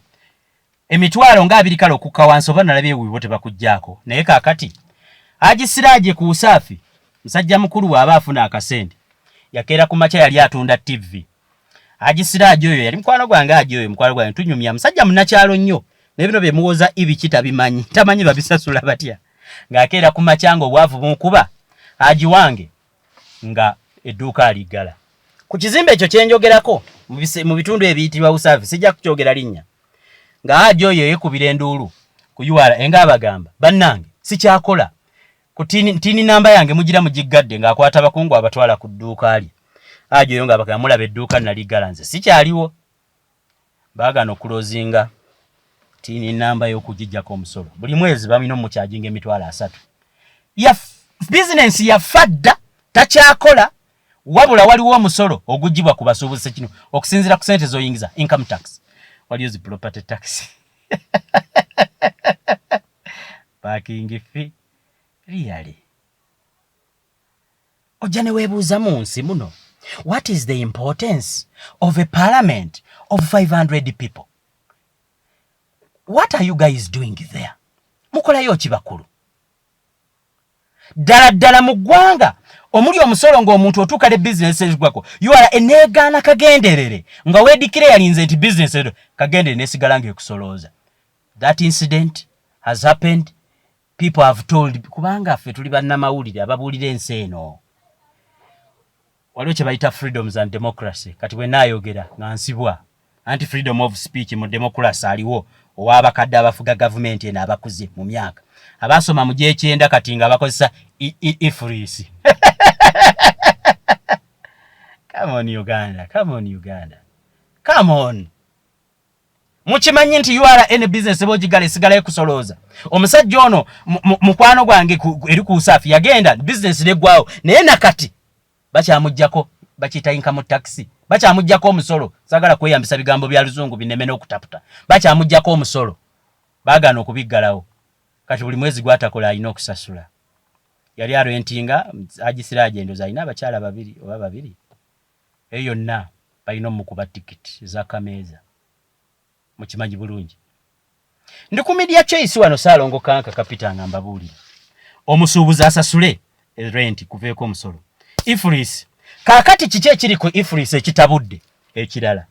emitwalo nga 20 kale okukka wansi, oba nalabye ebibo tebakuggyaako. Naye kaakati Haji Siraje ku Usaafi, musajja mukulu, bw'aba afuna akasente, yakeera ku makya yali atunda TV. Haji Siraje oyo yali mukwano gwange. Haji oyo mukwano gwange, tunyumya, musajja munnakyalo nnyo, naye bino bye muwoza ibiki tabimanyi, tamanyi babisasula batya. Ng'akeera ku makya nga obwavu bumukuba, Haji wange nga edduuka aliggala ku kizimbe ekyo kyenjogerako mu bitundu ebiyitibwa Usaafi, sijja kukyogera linnya, nga Haji oyo yeekubira enduulu ku URA nga abagamba, "Bannange, sikyakola ku TIN namba yange mugira mugiggadde," ng'akwata abakungu abatwala ku dduuka lye. Haji oyo ng'abagamba, "Mulaba edduuka naliggala, nze sikyaliwo." Baagaana okulozinga TIN namba y'okugijjako omusolo. Buli mwezi balina omukyajinga 30,000. Ya bizinensi yafa dda, takyakola, wabula waliwo omusolo ogugibwa ku basuubuzi kino okusinziira ku sente z'oyingiza, income tax. Waliyo zi property tax, parking fee. Really, ojja ne weebuuza mu nsi muno, what is the importance of a parliament of 500 people? What are you guys doing there? Mukolayo ki bakulu ddala ddala mu ggwanga omuli omusolo, ng'omuntu otuuka ne bizinesi ezigwako URA eneegaana kagenderere, nga weedikire yalinze nti bizinesi ero kagenderere nesigala ng'ekusolooza? That incident has happened, people have told, kubanga ffe tuli bannamawulire ababuulira ensi eno. Waliwo kye bayita freedoms and democracy. Kati bwe naayogera nga nsibwa, anti freedom of speech mu democracy aliwo ow'abakadde abafuga gavumenti eno, abakuze mu myaka, abaasoma mu gyekyenda, kati nga bakozesa EFRIS. Come on Uganda, come on Uganda, come on. Mukimanyi nti URA business bwogigala esigala ekusolooza. Omusajja ono mukwano gwange eri ku Usaafi, yagenda business neggwawo, naye nakati bakyamugjako, bakiyita income tax, bakyamugjako omusolo. Sagala kweyambisa bigambo bya luzungu bineme n'okutaputa. Bakyamugjako omusolo, baagaana okubiggalawo. Kati buli mwezi gwatakola alina okusasula. Yali arentinga agisiraje, endoza alina abakyala babiri oba babiri, eyo yonna balina omukuba tikiti ezakameeza. Mukimanyi bulungi, ndi ku Media Choice wano, Saalongo Kanka Kapita, nga mbabuulira omusuubuzi asasule. Rent kuveeko omusolo. EFRIS kaakati kiki ekiri ku EFRIS ekitabudde ekirala?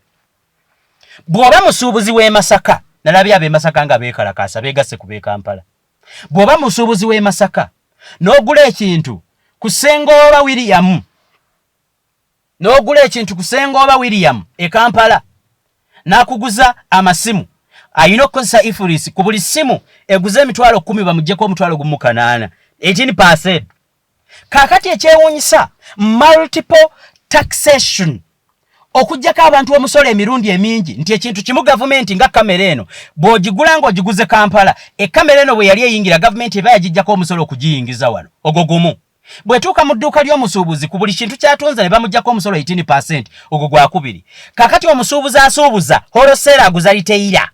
Bw'oba musuubuzi w'e Masaka, nalabye ab'e Masaka nga beekalakaasa, beegasse ku b'e Kampala. Bw'oba musuubuzi w'e Masaka n'ogula ekintu ku Ssengooba William, n'ogula ekintu ku Ssengooba William e Kampala n'akuguza amasimu, alina okukozesa EFRIS ku buli ssimu eguze 100,000, bamuggyeko 18,000, 18%. Kaakati ekyewuunyisa, multiple taxation, okuggyako abantu omusolo emirundi emingi, nti ekintu kimu gavumenti nga kamera eno bw'ogigula ng'ogiguze Kampala, ekamera eno bwe yali eyingira, gavumenti eba yagiggyako omusolo okugiyingiza wano, ogwo gumu. Bw'etuuka mu dduuka ly'omusuubuzi, ku buli kintu ky'atunze ne bamuggyako omusolo 18%, ogwo gwakubiri. Kaakati omusuubuzi asuubuza wholesale, aguza retailer,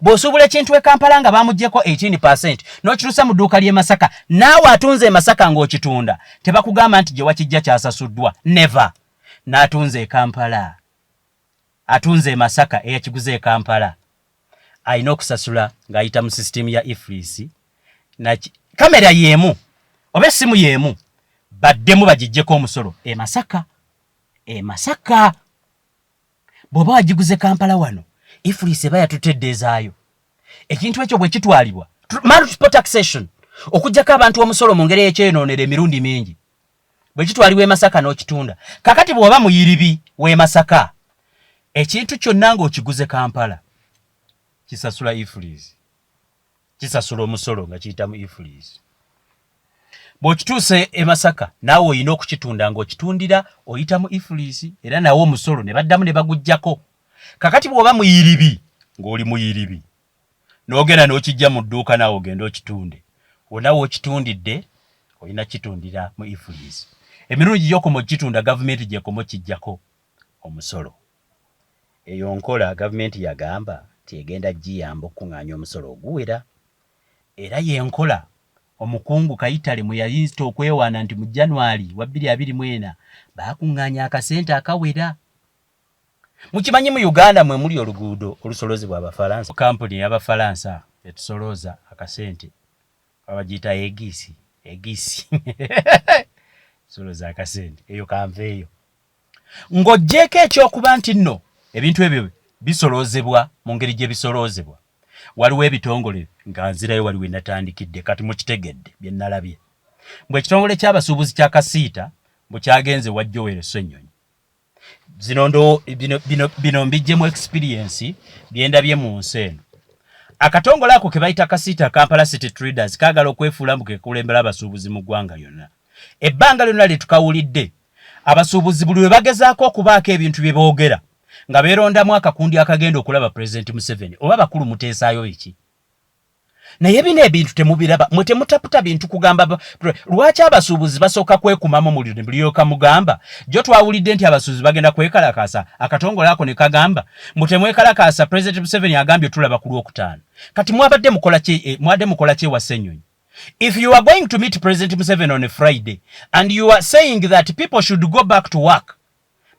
bw'osuubula ekintu e Kampala nga bamuggyeko 18%, n'okituusa mu dduuka ly'e Masaka, naawe atunze e Masaka ng'okitunda tebakugamba nti gye wakijja kyasasuddwa. Never. N'atunze e Kampala, atunze e Masaka, eyakiguze e Kampala alina okusasula ng'ayita mu sisitimu ya EFRIS. Kamera y'emu oba essimu y'emu, baddemu bagiggyeko omusolo e Masaka. E Masaka bw'oba wagiguze Kampala wano, EFRIS eba yatutedde ezaayo. Ekintu ekyo bwe kitwalibwa, multiple taxation, okuggyako abantu omusolo mu ngeri ekyenoonera emirundi mingi, bwe kitwalibwa e Masaka n'okitunda, kakati bw'oba muyiribi w'e Masaka, ekintu kyonna ng'okiguze Kampala kisasula EFRIS, kisasula omusolo nga kiyita mu EFRIS. Bw'okituuse e Masaka, naawe olina okukitunda ng'okitundira oyita mu EFRIS, era nawe omusolo ne baddamu ne baguggyako. Kakati bw'oba muyiribi, ng'oli muyiribi, n'ogenda n'okijja mu dduuka, naawe ogenda okitunde, wonna w'okitundidde olina kitundira mu EFRIS. Emirundi gy'okoma okukitunda, gavumenti gyekoma okiggyako omusolo. Eyo nkola gavumenti yagamba nti egenda giyamba okukuŋŋaanya omusolo oguwera, era y'enkola omukungu Kayitale mwe yayinza okwewaana nti mu January wa 2024 baakuŋŋaanya akasente akawera. Mukimanyi mu Uganda mwe muli oluguudo olusolozebwa Abafalansa, kampuni ey'Abafalansa etusolooza akasente babagiyita Egis. Egis solooza akasente eyo kanveeyo. Ng'oggyeeko ekyokuba nti nno ebintu ebyo bisoloozebwa mu ngeri gye bisoloozebwa, waliwo ebitongole, nga nzirayo wali we natandikidde, kati mukitegedde bye nalabye, mbwe ekitongole ky'abasuubuzi kya Kasiita bwe kyagenze wa Joel Ssennyonyi. Zino ndo bino mbijjemu experience byendabye mu nsi eno. Akatongole ako ke bayita Kasiita, Kampala City Traders, kaagala okwefuula mbu kekulembera abasuubuzi mu ggwanga lyonna. Ebbanga lyonna lye tukawulidde, abasuubuzi buli lwe bagezaako okubaako ebintu bye boogera, nga beerondamu akakundi akagenda okulaba Pulezidenti Museveni oba bakulu, muteesaayo biki? Naye bino ebintu temubiraba mwe, temutaputa bintu kugamba. Lwaki abasuubuzi basooka kwekumamu muliro ne bulyoka mugamba? Jo twawulidde nti abasuubuzi bagenda kwekalakaasa, akatongole ako ne kagamba mbu temwekalakaasa, Pulezidenti Museveni agambye tulaba ku Lwokutaano. Kati mwabadde mukola ki? Mwabadde mukola ki ewa Ssenyonyi? If you are going to meet President Museveni on a Friday and you are saying that people should go back to work,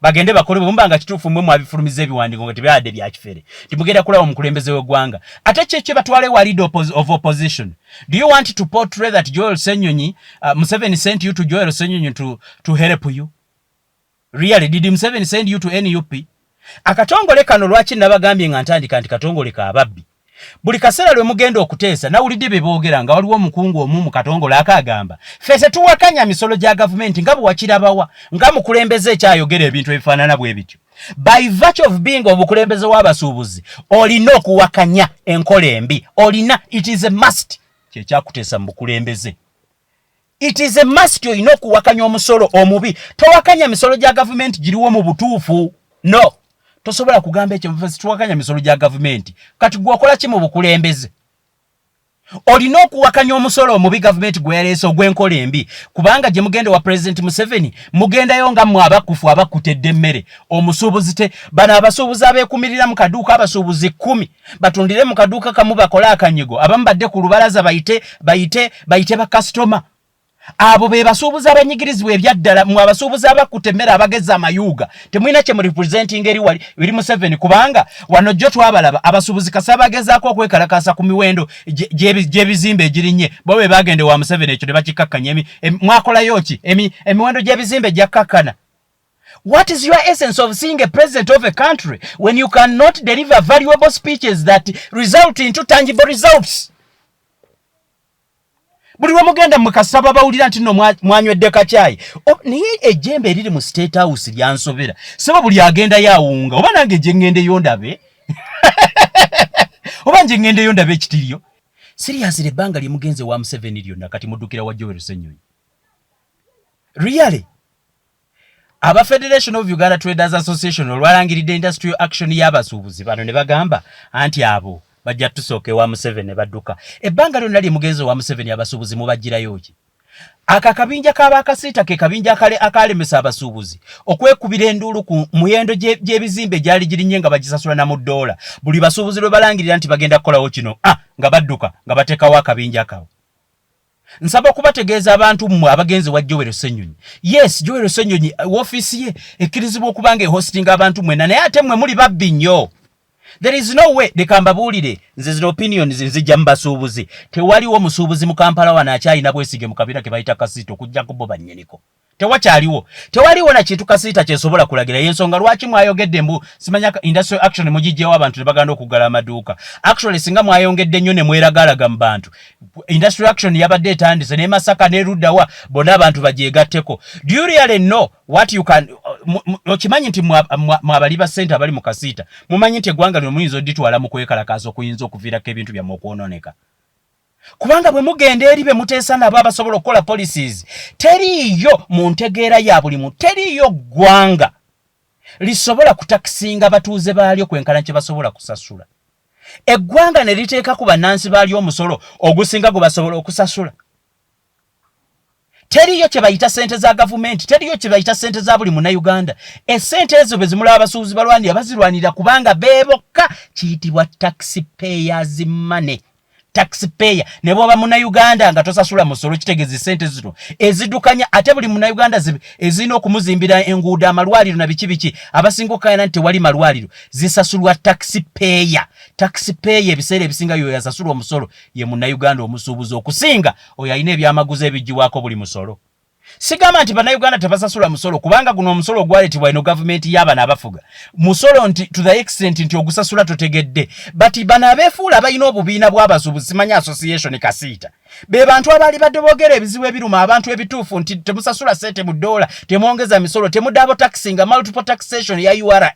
bagende bakole, bwe muba nga kituufu mmwe mwabifulumiza ebiwandiiko nga tebyabadde bya kifere nti mugenda kulaba omukulembeze w'eggwanga, ate ki kye batwala ewa leader of opposition? Do you want to portray that Joel Ssenyonyi, Museveni sent you to Joel Ssenyonyi to help you? Really, did Museveni send you to NUP? Akatongole kano, lwaki nabagambye nga ntandika nti katongole kababbi? Buli kaseera lwe mugenda okuteesa, nawulidde bye boogera nga waliwo omukungu omu mu katongole akaagamba, "Ffe tetuwakanya misolo gya gavumenti." Nga bwe wakirabawa nga mukulembeze ekyayogera ebintu ebifaanana bwe bityo, by virtue of being obukulembeze w'abasuubuzi, olina okuwakanya enkola embi. Olina, it is a must, kyekyakuteesa mu bukulembeze. It is a must, olina okuwakanya omusolo omubi. Towakanya misolo gya gavumenti giriwo mu butuufu? No, tosobola kugamba ekyo, tuwakanya misolo gya gavumenti. Kati gwe okola ki mu bukulembeze? Olina okuwakanya omusolo omubi gavumenti gwe yaleese, ogw'enkola embi, kubanga gye mugenda wa Pulezidenti Museveni, mugendayo nga mmwe abakufu abakutedde emmere. Omusuubuzi te bano abasuubuzi abeekumirira mu kaduuka, abasuubuzi 10 batundire mu kaduuka kamu, bakole akanyigo, abamu badde ku lubalaza, bayite bayite bayite bakasitoma. Abo be basuubuzi abanyigirizibwa ebyaddala. Mwe abasuubuzi abakkuta emmere, abageza amayuuga, temulina kye murepresenting eri wali eri Museveni, kubanga wano jjo twabalaba abasuubuzi kasa bagezaako okwekalakaasa ku miwendo gy'ebizimbe egirinnye. Bo be bagende wa Museveni, ekyo ne bakikkakkanya. Mwakolayo ki? Emiwendo gy'ebizimbe gyakkakkana. What is your essence of seeing a president of a country when you cannot deliver valuable speeches that result into tangible results? Buli lwe mugenda mukasaba bawulira nti nno mwanywedde kacyayi. Naye ejjembe eriri mu State House lyansobera, saba buli agenda yawunga. Oba nange gye ŋŋendeyo ndabe, oba nje ŋŋendeyo ndabe ekitiriyo. Seriously, ebbanga lye mugenze wa Museveni lyonna, kati muddukira wa Joel Ssenyonyi. Really, aba Federation of Uganda Traders Association olwalangiridde industrial action y'abasuubuzi bano, ne bagamba anti abo bajja tusooka ewa Museveni, ne badduka. Ebbanga lyonna lye mugenzi wa Museveni, abasuubuzi mubagirayo ki? Ako akabinja k'abakasiita ke kabinja akalemesa abasuubuzi okwekubira enduulu ku muyendo gy'ebizimbe egyali girinnye nga bagisasula na mu ddoola. Buli basuubuzi lwe balangirira nti bagenda kukolawo kino, nga badduka nga bateekawo akabinja kawo. Nsaba okubategeeza abantu mmwe abagenzi wa Joel Ssenyonyi, yes, Joel Ssenyonyi woofiisi ye ekkirizibwa okuba nga ehostinga abantu mwenna, naye ate mmwe muli babbi nnyo. There is no way. Leka mbabuulire, nze zino opinions nzijja mu basuubuzi. Tewaliwo musuubuzi mu Kampala wano akyalina bwesige mu kabiina ke bayita kasiita, okuggyako bo bannyiniko. Tewakyaliwo, tewaliwo na kintu kasiita kyesobola kulagira. Yensonga lwaki mwayogedde mbu simanya industrial action mugijjewo, abantu ne baganda okuggala amaduuka. Actually, singa mwayongedde nnyo ne mweragalaga mu bantu, industrial action yabadde etandise ne Masaka ne luddawa, bonna abantu bagyegatteko. Do you really know what you can? Okimanyi nti mwabali ba ssente abali mu kasiita, mumanyi nti eggwanga lino muyinza oditwala mu kwekalakaasa okuyinza okuviirako ebintu byammwe okwonooneka, kubanga bwe mugenda eri be muteesa nabo abasobola okukola policies, teriiyo mu ntegeera ya buli mu teriiyo ggwanga lisobola kutakisinga batuuze baalyo kwenkana kye basobola kusasula. Eggwanga ne liteeka ku bannansi baalyo omusolo ogusinga gwe basobola okusasula, teriyo kye bayita sente za gavumenti, teriyo kye bayita sente za buli Munnayuganda. Esente ezo bwe zimulaba abasuubuzi balwanira, bazirwanirira kubanga beebokka. Kiyitibwa taxpayers money. Taxpayer, ne bw'oba Munnayuganda nga tosasula musolo, kitegeeza sente zino eziddukanya ate buli Munnayuganda ezirina okumuzimbira enguudo, amalwaliro na biki biki. Abasinga okukayana nti tewali malwaliro, zisasulwa taxpayer. Taxpayer ebiseera ebisinga yoyo yasasula omusolo ye Munnayuganda omusuubuzi, okusinga oyo alina ebyamaguzi ebiggiwako buli musolo. Sigamba nti Bannayuganda tebasasula musolo, kubanga guno omusolo ogwaleetebwa eno gavumenti y'abano abafuga musolo nti to the extent nti ogusasula totegedde. But bano abeefuula balina obubiina bw'abasuubuzi, simanyi association kasiita, be bantu abaali badde boogera ebizibu ebiruma abantu ebituufu, nti temusasula ssente mu ddoola, temwongeza misolo, temudouble taxing, multiple taxation ya URA.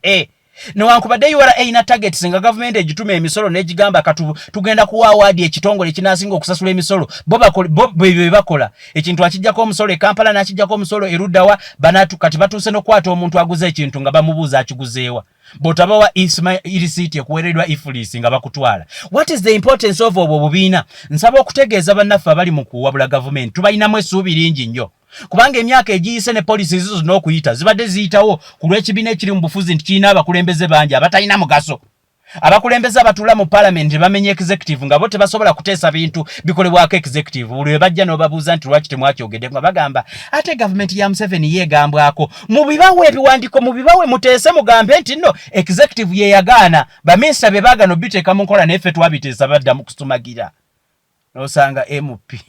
Newankubadde URA erina targets nga gavumenti egituma emisolo n'egigamba katu tugenda kuwa award ekitongole ekinaasinga okusasula emisolo, bo bwe bakola ekintu, akijjako omusolo e Kampala n'akijjako omusolo eruddawa. Banatu kati batuuse n'okukwata omuntu aguze ekintu nga bamubuuza akiguzeewa. Bw'otabawa receipt ekuweereddwa EFRIS nga bakutwala. What is the importance of obwo obubiina? Nsaba okutegeeza bannaffe abali mu kuwabula gavumenti, tubalinamu essuubi lingi nnyo, kubanga emyaka egiyise ne policies zonna okuyita zibadde ziyitawo ku lw'ekibiina ekiri mu bufuzi nti kirina abakulembeze bangi abatalina mugaso. Abakulembeze abatuula mu palamenti bamenya executive, nga bo tebasobola kuteesa bintu bikolebwako executive. Buli lwe bajja n'obabuuza nti lwaki temwakyogedde, nga bagamba ate gavumenti ya Museveni yeegambwako. Mubibawe ebiwandiiko, mubibawe, muteese, mugambe nti nno executive yeyagaana, baminisita be baagana obiteeka mu nkola, naye ffe twabiteesa. Badda mu kusumagira. N'osanga MP,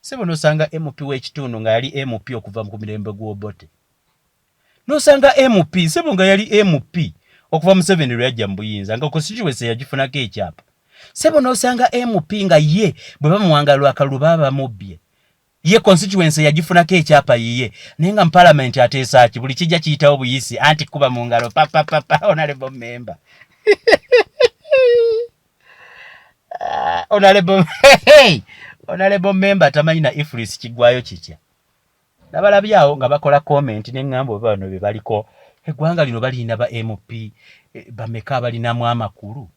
sebo, n'osanga MP w'ekitundu nga yali MP okuva ku mirembe gw'Obote, n'osanga MP, sebo, nga yali MP okuva Museveni lwe yajja mu buyinza, nga constituency yagifunako ekyapa, sebo, n'osanga MP nga ye bwe bamuwanga lwakalulu baba bamubbye, ye constituency yagifunako ekyapa yiye, naye nga mu parliament ateesa ki? Buli kijja kiyitawo buyisi, anti kuba mu ngalo papapapa, honorable member. Honorable member tamanyi na EFRIS kigwayo kitya. Nabalabyawo nga bakola comment ne ŋŋamba oba bano be baliko eggwanga lino balina ba MP bameka abalinamu amakulu?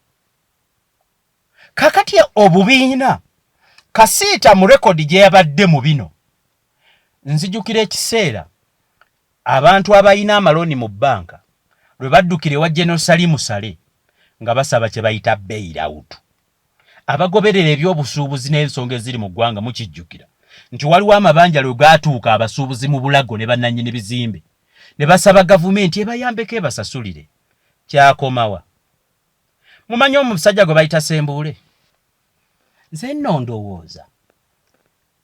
Kakati obubiina kasiita mu rekodi gye yabadde mu bino, nzijukira ekiseera abantu abalina amalooni mu bbanka lwe baddukira ewa General Salim Saleh nga basaba kye bayita bailout. Abagoberera ebyobusuubuzi n'ensonga eziri mu ggwanga mukijjukira. Nti waliwo amabanja lwe gaatuuka abasuubuzi mu bulago ne bannannyini bizimbe ne basaba gavumenti ebayambeko ebasasulire. Kyakomawa? Mumanyi omusajja gwe bayita Sembuule? Nze nno ndowooza,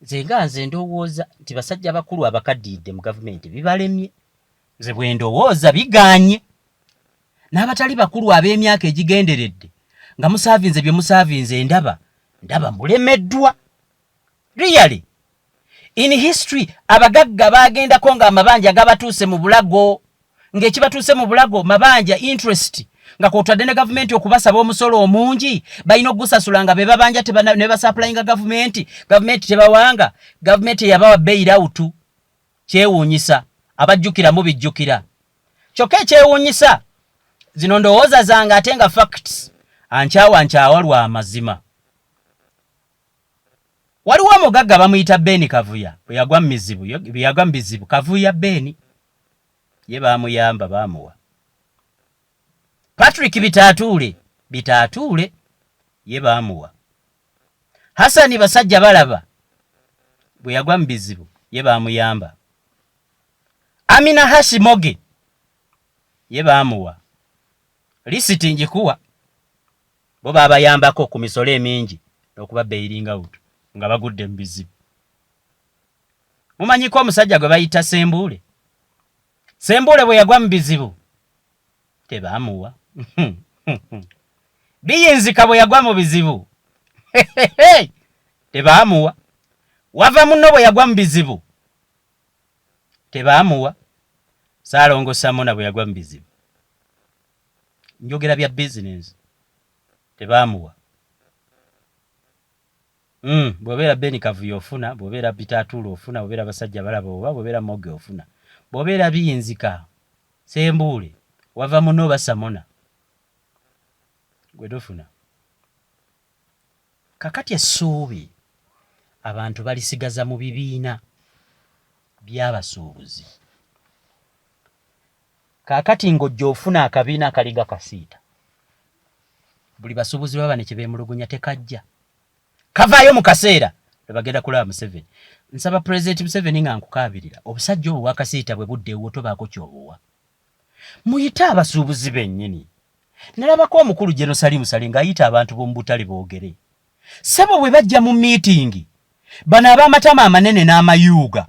nze nga nze ndowooza nti basajja bakulu abakaddiridde mu gavumenti bibalemye. Nze bwe ndowooza bigaanye. N'abatali bakulu ab'emyaka egigenderedde nga musaavinze bye musaavinze ndaba, ndaba mulemeddwa. Really? In history abagagga baagendako ng'amabanja gabatuuse mu bulago, ng'ekibatuuse mu bulago mabanja, interest, nga kwotadde ne gavumenti okubasaba omusolo omungi, balina okugusasula nga be babanja ne basapulayinga gavumenti, gavumenti tebawanga, gavumenti eyabawa bail out. Kyewuunyisa, abajjukira mubijjukira. Kyokka ekyewuunyisa, zino ndowooza zange ate nga facts, ankyawa nkyawa lwa mazima. Waliwo omugagga bamuyita Ben Kavuya, bwe yagwa mu mizibu, bwe yagwa mu bizibu, Kavuya Ben ye baamuyamba, baamuwa. Patrick Bitaatuule, Bitaatuule ye baamuwa. Hassan Basajja Balaba bwe yagwa mu bizibu ye baamuyamba. Amina Hashi Moge ye baamuwa. Lisiti ngikuwa. Bo baabayambako ku misolo emingi n'okuba bailing out nga bagudde mu bizibu. Mumanyiko omusajja gwe bayita Sembuule? Sembuule bwe yagwa mu bizibu tebaamuwa. Biyinzika bwe yagwa mu bizibu tebaamuwa. Wava munno bwe yagwa mu bizibu tebaamuwa. Ssaalongo Samona bwe yagwa mu bizibu, njogera bya bizinensi, tebaamuwa. Bw'obeera Ben Kavuyo ofuna, bw'obeera Bitaatuula ofuna, bw'obeera Basajja Balaba oba bw'obeera Moge ofuna. Bw'obeera Biyinzika, Sembuule, wava munno oba Samona, gwe tofuna. Kakati essuubi abantu balisigaza mu bibiina by'abasuubuzi. Kaakati ng'ojja ofuna akabiina akalinga kasiita. Buli basuubuzi baba ne kye beemulugunya tekajja. Kavaayo mu kaseera lwe bagenda kulaba Museveni. Nsaba Pulezidenti Museveni nga nkukaabirira, obusajja obwo bwakasiita bwe budda ewuwo tobaako ky'obuwa. Muyite abasuubuzi bennyini. Nalabako omukulu General Salim Saleh ng'ayita abantu b'omu butale boogere. Ssebo bwe bajja mu miitingi, bano ab'amatama amanene n'amayuuga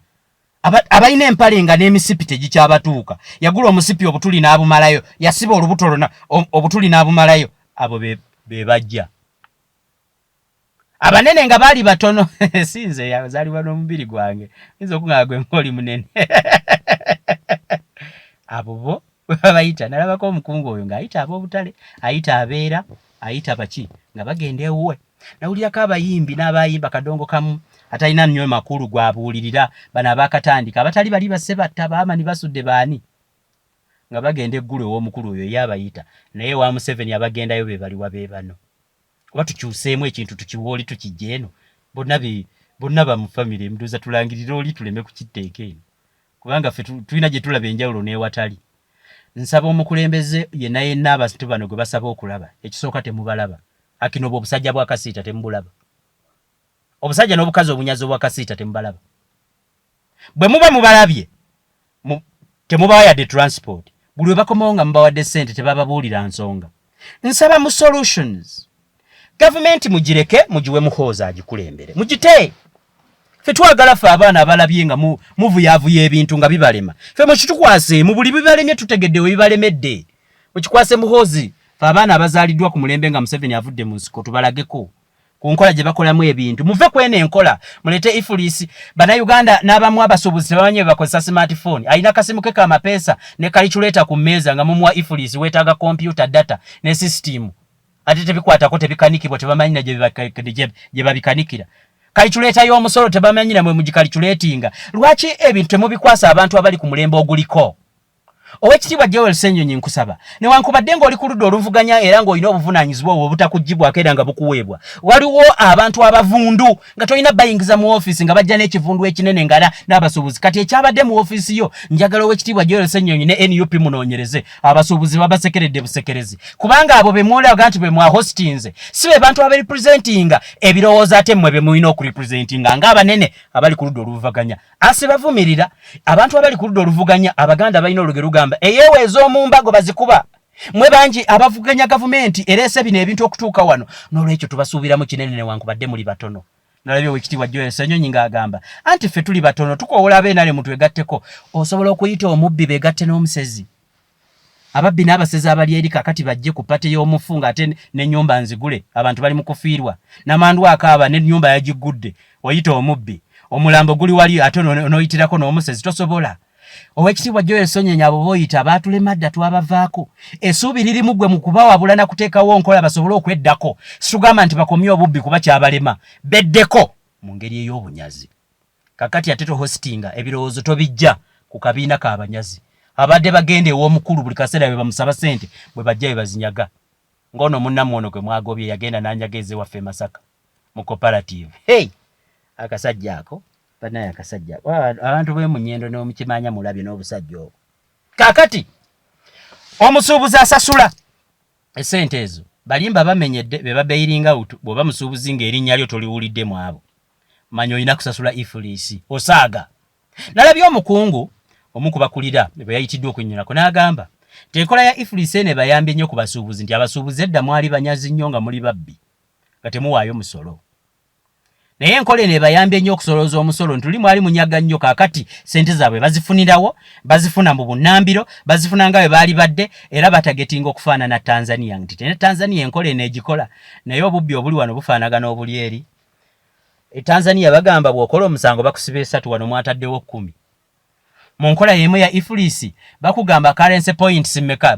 abalina empale nga n'emisipi tegikyabatuuka, yagula omusipi obutuli n'abumalayo, yasiba olubuto lwonna obutuli n'abumalayo, abo be bajja. Abanene nga baali batono, si nze yazaalibwa n'omubiri gwange, oyinza okungamba gwe ng'oli munene. Abo bo bwe babayita, nalabako omukungu oyo ng'ayita ab'obutale, ayita abeera, ayita baki nga bagenda ewuwe. Nawulirako abayimbi n'abayimba kadongo kamu atalina nnyo makulu gwabuulirira bano abaakatandika abatali bali ba Ssebatta, Baamani, Basudde baani nga bagenda e Gulu ew'omukulu oyo ye abayita naye ewa Museveni abagendayo be baliwa be bano. Oba tukyuseemu ekintu tukiwe oli tukijje eno bonna be bonna ba mu famire ndowooza tulangirire oli tuleme kukiteeka eno kubanga ffe tulina gye tulaba enjawulo n'ewatali. Nsaba omukulembeze yenna yenna abantu bano gwe basaba okulaba ekisooka temubalaba Akino obwo obusajja bwa Kasiita temubulaba. Obusajja n'obukazi obunyazi obwa Kasiita temubalaba. Bwe muba mubalabye temubawa yadde transport. Buli lwe bakomawo nga mubawadde ssente tebababuulira nsonga. Nsaba mu solutions. Gavumenti mugireke mugiwe Muhoozi agikulembere. Mugite. Ffe twagala ffe abaana abalabye nga muvuyaavuya ebintu nga bibalema. Ffe mukitukwaseemu buli bibalemye tutegedde we bibalemedde. Mukikwase Muhoozi ffe abaana abazaaliddwa ku mulembe nga Museveni avudde mu nsiko tubalageko ku nkola gye bakolamu ebintu. Muve ku eno enkola muleete EFRIS. Bannayuganda n'abamu abasuubuzi tebamanyi bwe bakozesa smartphone. Alina akasimu ke ka mapeesa ne kaliculeeta ku mmeeza nga mumuwa EFRIS weetaaga kompyuta, data ne sisitiimu. Ate tebikwatako tebikanikibwa tebamanyi na gye babikanikira. Kaliculeeta y'omusolo tebamanyi na mwe mugikaliculeetinga. Lwaki ebintu temubikwasa abantu abali ku mulembe oguliko? Owekitiibwa Joel Ssenyonyi, nkusaba, newankubadde ng'oli ku ludda oluvuganya era ng'olina obuvunaanyizibwa obwo obutakuggyibwako era nga bukuweebwa, waliwo abantu abavundu nga tolina bayingiza mu ofiisi nga bajja n'ekivundu ekinene nga n'abasuubuzi. Kati ekyabadde mu ofiisi yo, njagala Owekitiibwa Joel Ssenyonyi ne NUP munoonyereze. Abasuubuzi babasekeredde busekerezi, kubanga abo be mwolaga nti be mwahostinze si be bantu aberepresentinga ebirowoozo ate mmwe be mulina okurepresentinga ng'abanene abali ku ludda oluvuganya. Asibavumirira abantu abali ku ludda oluvuganya. Abaganda balina olugero lugamba, eyeeweeza omumbago bazikuba. Mwe bangi abavuganya gavumenti ereese bino ebintu okutuuka wano, n'olwekyo tubasuubiramu kinene newankubadde muli batono. Nalabye Owekitiibwa Joel Ssenyonyi ng'agamba anti ffe tuli batono, tukoowola ab'NRM twegatteko. Osobola okuyita omubbi beegatte n'omusezi? Ababbi n'abasezi abali eri kakati bajje ku party y'omufu ng'ate n'ennyumba nzigule, abantu bali mu kufiirwa. Namandu akaaba n'ennyumba yagiggudde, oyita omubbi. Omulambo guli wali ate n'oyitirako n'omusezi, tosobola. Owekitiibwa Joel Ssenyonyi, abo b'oyita baatulema dda, twabavaako. Essuubi liri mu ggwe mu kubawabula na kuteekawo nkola basobole okweddako. Situgamba nti bakomye obubbi kuba kyabalema, beddeko mu ngeri ey'obunyazi. Kakati ate tohostinga ebirowoozo tobijja ku kabiina k'abanyazi abadde bagenda ew'omukulu buli kaseera bwe bamusaba ssente, bwe bajja bwe bazinyaga. Ng'ono munnammwe ono gwe mwagobye yagenda n'anyaga ez'ewaffe e Masaka mu cooperative. Hey! Akasajja ako banaye, akasajja ako, abantu b'e Munyendo n'omukimanya mulabye n'obusajja obwo. Kakati omusuubuzi asasula essente ezo, balimba bamenyedde be babailinga out. Bw'oba musuubuzi ng'erinnya lyo toliwulidde mu abo, manya olina kusasula EFRIS, osaaga. Nalabye omukungu omu ku bakulira bwe yayitiddwa okunnyonnyolako n'agamba nti enkola ya EFRIS eno ebayambye nnyo ku basuubuzi, nti abasuubuzi edda mwali banyazi nnyo nga muli babbi nga temuwaayo musolo, naye enkola eno ebayambye nnyo okusolooza omusolo, nti luli mwali munyaga nnyo, kaakati ssente zaabwe bazifunirawo, bazifuna mu bunnambiro, bazifuna nga bwe baali badde, era batagetinga okufaanana Tanzania, nti ne Tanzania enkola eno egikola, naye obubbi obuli wano bufaanagana obuli eri. E Tanzania bagamba bw'okola omusango bakusiba 3, wano mwataddewo 10. Mu nkola y'emu ya EFRIS bakugamba currency points mmeka.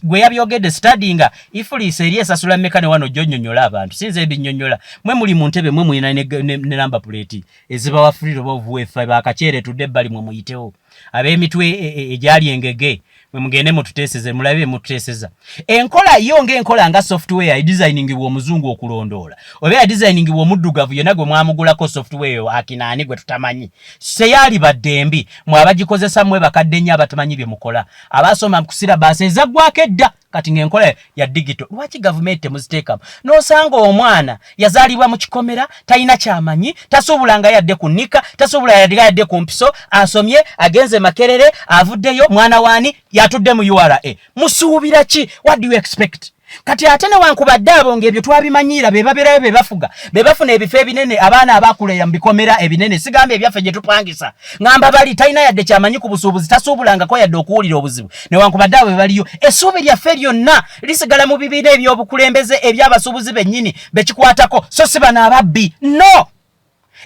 Gwe yabyogedde, studyinga EFRIS eri esasula mmeka ne wano gy'onnyonnyola abantu. Sinze ebinnyonnyola, mwe muli mu ntebe, mwe mulina ne number plate ezibawa free oba ovuefa bakakyere tudde ebbali, mwe muyitewo ab'emitwe egyali engege, mwe mugende mututeeseze, mulabe mututeeseza. Enkola yo ng'enkola nga software edesigningibwa omuzungu okulondoola oba yadesigningibwa omuddugavu yenna gwe mwamugulako software eyo akinaani gwe tutamanyi, seyalibadde mbi. Mwe abagikozesa, mwe bakadde nnyo abatamanyi bye mukola, abasoma ku syllabus ezaggwako edda. Kati ng'enkola ya digital, lwaki gavumenti temuziteekamu? N'osanga omwana yazaalibwa mu kikomera, talina kyamanyi, tasuubulanga yadde ku nika, tasuubula yadde ku mpiso, asomye agenze Makerere, avuddeyo mwana waani yatudde mu URA. Musuubira ki? What do you expect? Kati ate newankubadde abo ng'ebyo twabimanyiira, be babeerayo, be bafuga, be bafuna ebifo ebinene, abaana abakulera mu bikomera ebinene, sigamba ebyaffe gye tupangisa, ŋŋamba bali talina yadde kyamanyi ku busuubuzi, tasuubulangako yadde okuwulira obuzibu, newankubadde abo be baliyo, essuubi lyaffe lyonna lisigala mu bibiina ebyobukulembeze eby'abasuubuzi bennyini bekikwatako, so si bano ababbi. No,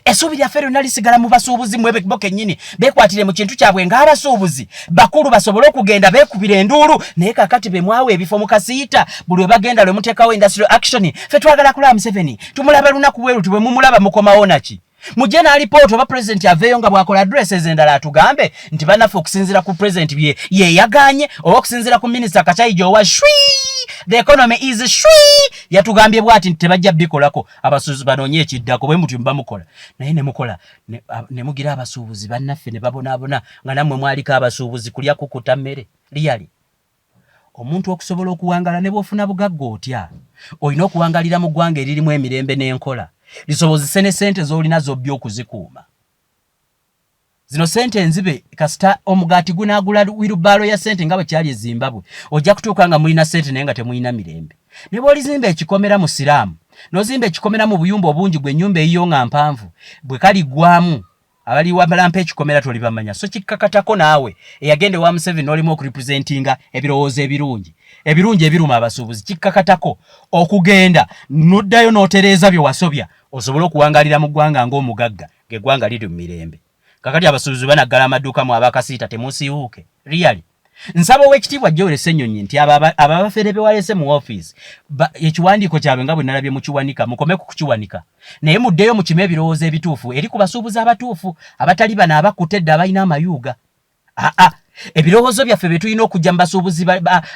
essuubi lyaffe lyonna lisigala mu basuubuzi mwe bo kennyini, beekwatire mu kintu kyabwe ng'abasuubuzi bakulu, basobole okugenda beekubira enduulu. Naye kakati be mwawa ebifo mu kasiita, buli lwe bagenda lwe muteekawo industrial action. Ffe twagala kulaba Museveni, tumulaba lunaku bwe luti, bwe mumulaba mukomawo naki? Mujje n'alipoota, oba pulezidenti aveeyo nga bw'akola addresses endala atugambe nti bannaffe, okusinziira ku pulezidenti bye yeyagaanye, oba okusinziira ku minisita Kachaija owa shwi, the economy is shwi, yatugambye bw'ati nti tebajja bikolako, abasuubuzi banoonye ekiddako. Bwe mutyo mubamukola, naye ne mukola ne mugira abasuubuzi bannaffe ne babonaabona nga nammwe mwaliko abasuubuzi kulya kukuta mmere. Liyali omuntu okusobola okuwangala, ne bw'ofuna bugagga otya, olina okuwangalira mu ggwanga eririmu emirembe n'enkola lisobozese ne ssente z'olina z'obbye okuzikuuma. Zino ssente enzibe, kasita omugaati gunaagula wheelbarrow ya ssente nga bwe kyali e Zimbabwe, ojja kutuuka nga mulina ssente naye nga temulina mirembe. Ne bw'olizimba ekikomera mu siraamu, n'ozimba ekikomera mu buyumba obungi, gwe ennyumba eyiyo nga mpanvu, bwe kaliggwamu abali wabalampa ekikomera tolibamanya. So kikkakatako naawe eyagenda ewa Museveni n'olimu okurepresentinga ebirowoozo ebirungi ebirungi ebiruma abasuubuzi, kikkakatako okugenda n'oddayo n'otereeza bye wasobya, osobole okuwangalira mu ggwanga ng'omugagga, ng'eggwanga liri mu mirembe. Kakati abasuubuzi banaggala amaduuka, mu abakasiita temusiiwuuke. Really, nsaba Owekitiibwa Joel Ssenyonyi nti abo abafere be walese mu ofiisi, ekiwandiiko kyabwe nga bwe nalabye mukiwanika, mukome ku kukiwanika, naye muddeyo mukime ebirowoozo ebituufu eri ku basuubuzi abatuufu, abatali bano abakutte edda abalina amayuuga. Aa, Ebirowoozo byaffe bye tulina okujja mu basuubuzi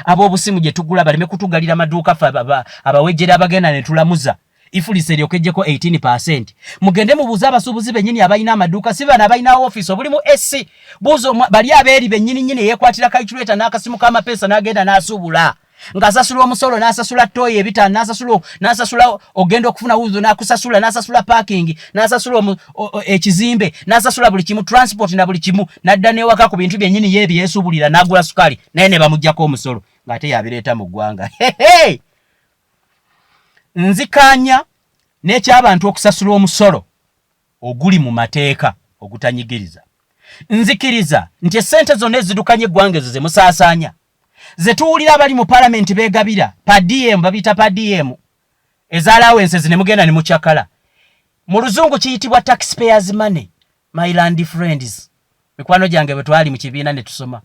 ab'obusimu gye tugula baleme kutugalira maduuka ffe abawejjera abagenda ne tulamuza. EFRIS eryoke ejjeko 18%. Mugende mubuuze abasuubuzi bennyini abalina amaduuka, si bano abalina ofiisi obulimu AC. Buuza bali abeeri bennyini nnyini eyeekwatira calculator n'akasimu k'amapeesa n'agenda n'asuubula. Ng'asasula omusolo, n'asasula toyi ebitaano, n'asasula ogenda okufuna wuzo, n'akusasula, n'asasula parking, n'asasula ekizimbe, n'asasula buli kimu, transport na buli kimu, n'adda n'ewaka ku bintu byennyini ye byesuubulira n'agula sukaali, naye ne bamuggyako omusolo ng'ate yabireeta mu ggwanga. Nzikaanya n'ekyabantu okusasula omusolo oguli mu mateeka ogutanyigiriza. Nzikiriza nti essente zonna ezidukanya eggwanga ezo ze musaasaanya, ze tuwulira abali mu palamenti beegabira per diem, babiyita per diem, eza allowances ne mugenda ne mukyakala. Mu Luzungu kiyitibwa taxpayers money, my learned friends. Mikwano gyange bwe twali mu kibiina ne tusoma,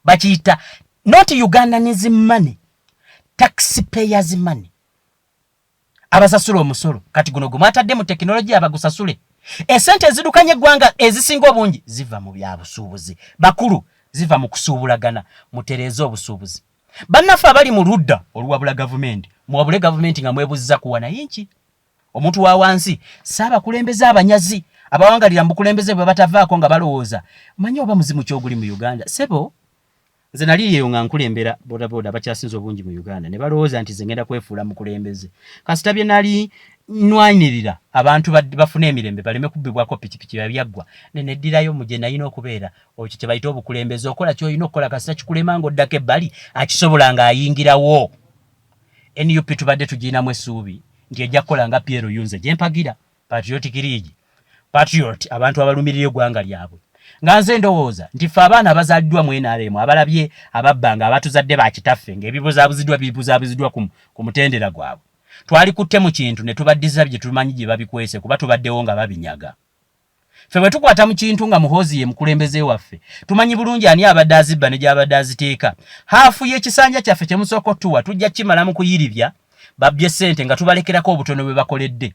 bakiyita not Ugandanism money, taxpayers money. Abasasula omusolo kati guno gwe mwatadde mu tekinologiya abagusasule. Esente ezidukanya eggwanga ezisinga obungi ziva mu byabusuubuzi, bakulu, ziva mu kusuubulagana. Mutereeze obusuubuzi. Bannaffe abali mu ludda oluwabula gavumenti, muwabule gavumenti nga mwebuziza kuwa naye nki omuntu wa wansi, si abakulembeze abanyazi abawangalira mu bukulembeze bwe batavaako nga balowooza manyi oba muzimu kyoguli mu Uganda. Sebo, nze nali eyo nga nkulembera bodaboda abakyasinze obungi mu Uganda ne balowooza nti nze ngenda kwefuula mukulembeze. Kasita bye nali nwanirira abantu bafune emirembe, baleme kubbibwako pikipiki, babyaggwa ne neddirayo mu gye nalina okubeera. Ekyo kye bayita obukulembeze, okola ky'olina okukola, kasita kikulema ng'oddako ebbali akisobola ng'ayingirawo. NUP tubadde tugirinamu essuubi nti ejja kukola nga PLU, nze gye mpagira, Patriotic League, patriot, abantu abalumirira eggwanga lyabwe. Nga nze ndowooza nti ffe abaana abazaaliddwa mu NRM abalabye ababba nga abatuzadde bakitaffe ng'ebibuzaabuziddwa bibuzaabuziddwa ku mutendera gwabwe, twali kutte mu kintu ne tubaddiza bye tumanyi gye babikwese, kuba tubaddewo nga babinyaga. Ffe bwe tukwata mu kintu nga Muhoozi ye mukulembeze waffe, tumanyi bulungi ani abadde azibba ne gy'abadde aziteeka. Haafu y'ekisanja kyaffe kye musooka otuwa tujja kukimala mu kuyiribya babbye ssente nga tubalekerako obutono bwe bakoledde.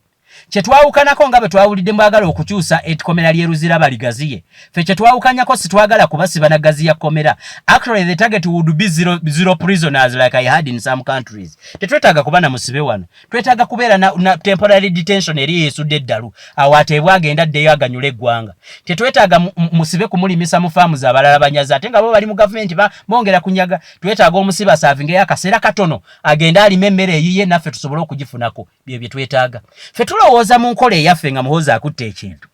Kye twawukanako nga bwe twawulidde mwagala okukyusa ekkomera ly'e Luzira baligaziye, ffe kye twawukanyako si twagala kubasiba na gaziya kkomera. Actually, the target would be zero, zero prisoners like I had in some countries. Tetwetaaga kuba na musibe wano, twetaaga kubeera na temporary detention eri yeesudde eddalu, awo ateebwa agenda addeyo aganyule eggwanga. Tetwetaaga musibe kumulimisa mu faamu z'abalala banyazi ate nga bo bali mu gavumenti bongera kunyaga. Twetaaga omusibe asaavingeyo akaseera katono agende alime emmere eyiye naffe tusobole okugifunako. Bye bye twetaaga. Ffe tulowooza mu nkola eyaffe nga Muhoozi akutte ekintu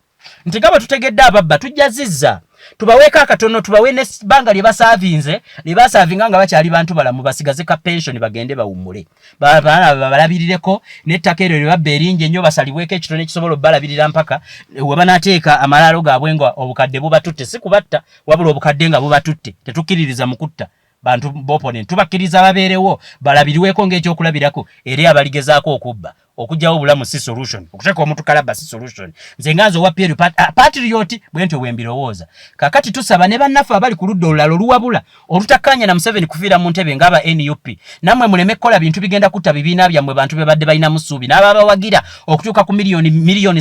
nti nga bwe tutegedde ababba, tujja zizza tubaweeko akatono, tubawe n'ebbanga lye basaavinze, lye basaavinga nga bakyali bantu balamu, basigaze ka pension bagende bawummule, baana babalabirireko, n'ettaka eryo lye babba eringi ennyo basalibweko ekitono ekisobola obbalabirira mpaka we banaateeka amalaalo gaabwe nga obukadde bubatutte. Si kubatta, wabula obukadde nga bubatutte. Tetukkiririza mu kutta bantu b'opponent, tubakkiriza babeerewo balabiriweko ng'ekyokulabirako eri abaligezaako okubba. Okugyawo obulamu si solution, okuteeka omuntu kalabba si solution. Nze nga nze owa PLU patriot, bwe ntyo bwe mbirowooza. Kakati tusaba ne bannaffe abali ku ludda olulala oluwabula olutakkaanya na Museveni kufiira mu ntebe ng'aba NUP, nammwe muleme kukola bintu bigenda kutta bibiina byammwe, bantu be badde balinamu ssuubi n'ababawagira okutuuka ku 3 663 miliyoni.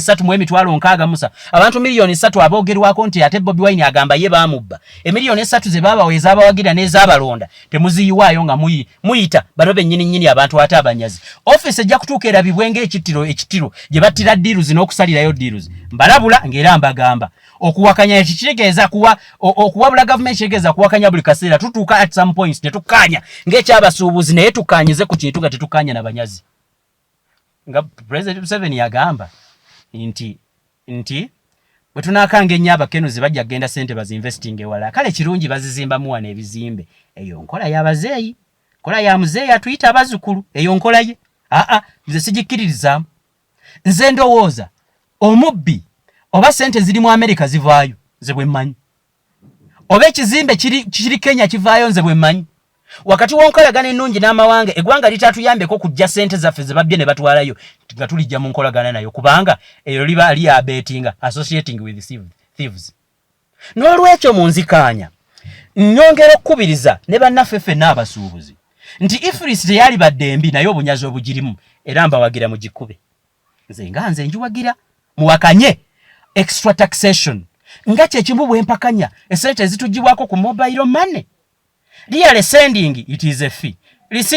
Abantu 3 miliyoni aboogerwako nti ate Bobi Wine agamba ye baamubba. 3 emiliyoni ze baabawa ez'abawagira n'ez'abalonda temuziyiwaayo nga muyita bano bennyini nnyini abantu ate abanyazi. Ofiisi ejja kutuuka erabibwe ng'ekittiro, ekittiro gye battira deals n'okusalirayo deals. Mbalabula ng'era mbagamba, okuwakanya ekitegeeza kuwa okuwabula gavumenti kitegeeza kuwakanya buli kaseera. Tutuuka at some points tetukkaanya ng'ekyabasuubuzi, naye tukkaanyize ku kintu nga tetukkaanya na banyazi. Nga President Museveni yagamba nti bwe tunaakanga ennyo abakenuzi bajja kugenda ssente bazinvestinga ewalala. Kale kirungi bazizimbamu wano ebizimbe. Eyo nkola y'abazeeyi, nkola ya muzeeyi atuyita abazzukulu, eyo nkola ye. Aa, nze sigikkiririzaamu. Nze ndowooza omubbi oba ssente ziri mu Amerika zivaayo, nze bwe mmanyi, oba ekizimbe kiri Kenya kivaayo, nze bwe mmanyi. Wakati w'enkolagana ennungi n'amawanga, eggwanga litatuyambeko kujja ssente zaffe ze babbye ne batwalayo nga tulijja mu nkolagana nayo, kubanga eyo liba liabetinga associating with thieves. N'olwekyo mu nzikaanya nnyongera okukubiriza ne bannaffe ffenna abasuubuzi nti EFRIS teyalibadde embi, naye obunyazi obugirimu era mbawagira mugikube. Nze nga nze njiwagira, muwakanye extra taxation. Nga kyekimu bwempakanya esente ezitugibwako ku mobile money. Really sending it is a fee.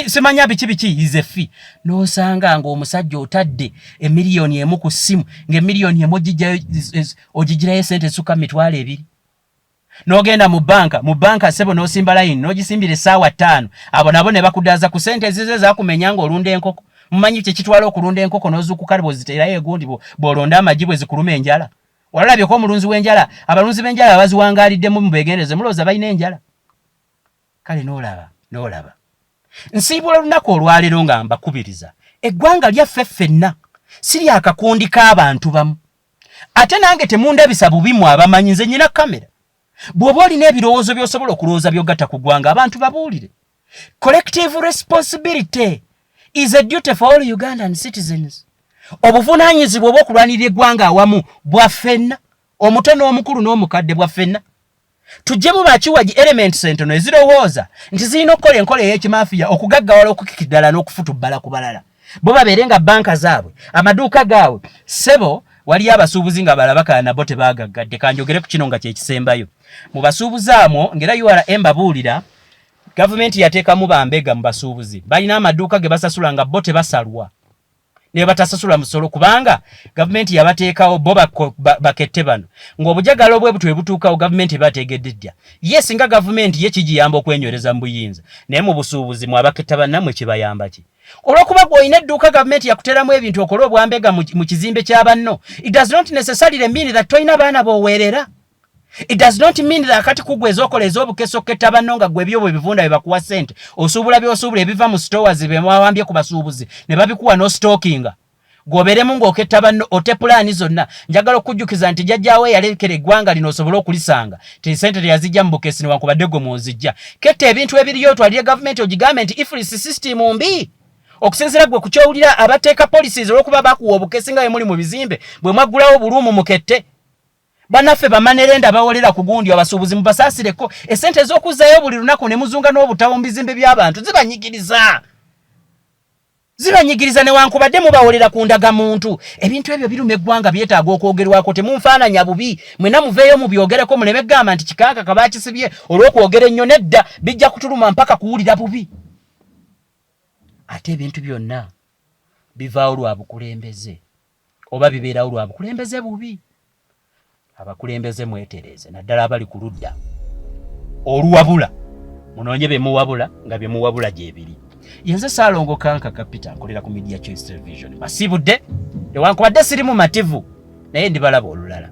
Simanya biki biki is a fee. N'osanga ng'omusajja otadde emiliyoni emu ku ssimu, ng'emiliyoni emu ogigirayo esente ezisukka mu 20,000. N'ogenda mu banka, mu banka ssebo n'osimba layini, n'ogisimbira essaawa 5, abo nabo ne bakudaaza ku ssente ezize zaakumenya ng'olunda enkoko. Mumanyi kye kitwala okulunda enkoko n'ozuukuka bw'oziteerayo egundi bw'olonda amagi bwe zikuluma enjala? Walalabyeko omulunzi w'enjala? Abalunzi b'enjala abaziwangaaliddemu mubeegendereze, mulowooza balina enjala? Kale n'olaba, n'olaba. Nsiibula olunaku olwaleero nga mbakubiriza. Eggwanga lyaffe ffenna, si lyakakundi k'abantu bamu. Ate nange temundabisa bubi mwe abamanyi, nze nnyina kamera. Bw'oba olina ebirowoozo by'osobola okulowooza by'ogatta ku ggwanga, abantu babuulire. Collective responsibility is a duty for all Ugandan citizens. Obuvunaanyizibwa obw'okulwanirira eggwanga awamu bwa ffenna, omuto n'omukulu n'omukadde, bwa ffenna. Tuggyemu bakiwagi elements entono ezirowooza nti zirina okukola enkola ey'ekimafiya okugaggawala, okukika ddala n'okufutubbala ku balala. Bo babeere nga banka zaabwe, amaduuka gaabwe. Ssebo, waliyo abasuubuzi nga balabakala nabo tebaagaggadde. Kanjogere ku kino nga kyekisembayo. Mu basuubuzi amwo, ng'era URA mbabuulira, gavumenti yateekamu bambega mu basuubuzi. Balina amaduuka ge basasula nga bo tebasalwa, ne batasasula musolo, kubanga gavumenti yabateekawo bo bakette bano. Ng'obujagala obwe butwe butuukawo, gavumenti ebategedde ddya. Ye singa gavumenti ye kigiyamba okwenywereza mu buyinza, naye mu busuubuzi mwe abaketta bannammwe kibayamba ki? Olw'okuba gw'olina edduuka, gavumenti yakuteeramu ebintu okole obwambega mu kizimbe kya banno, it does not necessarily mean that tolina baana b'oweerera. It does not mean that kati kugwe ez'okola ez'obukeso oketta banno nga gwe ebyo bwe bivunda bye bakuwa ssente. Osuubula by'osuubula ebiva mu stores bye mwawambye ku basuubuzi ne babikuwa n'ostockinga. Gw'obeeremu ng'oketta banno ote pulaani zonna. Njagala okujjukiza nti jjajjaawo eyalekera eggwanga lino osobole okulisanga, ti ssente teyazijja mu bukesi newankubadde gwe mw'ozijja. Ketta ebintu ebiriyo otwalire gavumenti ogigambe nti EFRIS system mbi. Okusinziira gwe ku ky'owulira abateeka policies, olw'okuba bakuwa obukesi nga bwe muli mu bizimbe bwe mwaggulawo buluumu mukette. Bannaffe bamanerenda bawolera ku gundi, abasuubuzi mubasaasireko esente ez'okuzzayo buli lunaku ne muzunga n'obutabo mu bizimbe by'abantu zibanyigiriza. Zibanyigiriza newankubadde mubawolera ku ndagamuntu. Ebintu ebyo biruma eggwanga, byetaaga okwogerwako. Temunfaananya bubi. Mwenna muveeyo mubyogereko, muleme kugamba nti kikankaka baakisibye olw'okwogera ennyo. Nedda, bijja kutuluma mpaka kuwulira bubi. Ate ebintu byonna bivaawo lwa bukulembeze oba bibeerawo lwa bukulembeze bubi. Abakulembeze mwetereeze, naddala abali ku ludda oluwabula, munoonye bye muwabula nga bye muwabula gyebiri. Yenze Ssaalongo Kankaka Peter, nkolera ku Media Choice Television. Basiibudde newankubadde siri mumativu, naye ndibalaba olulala.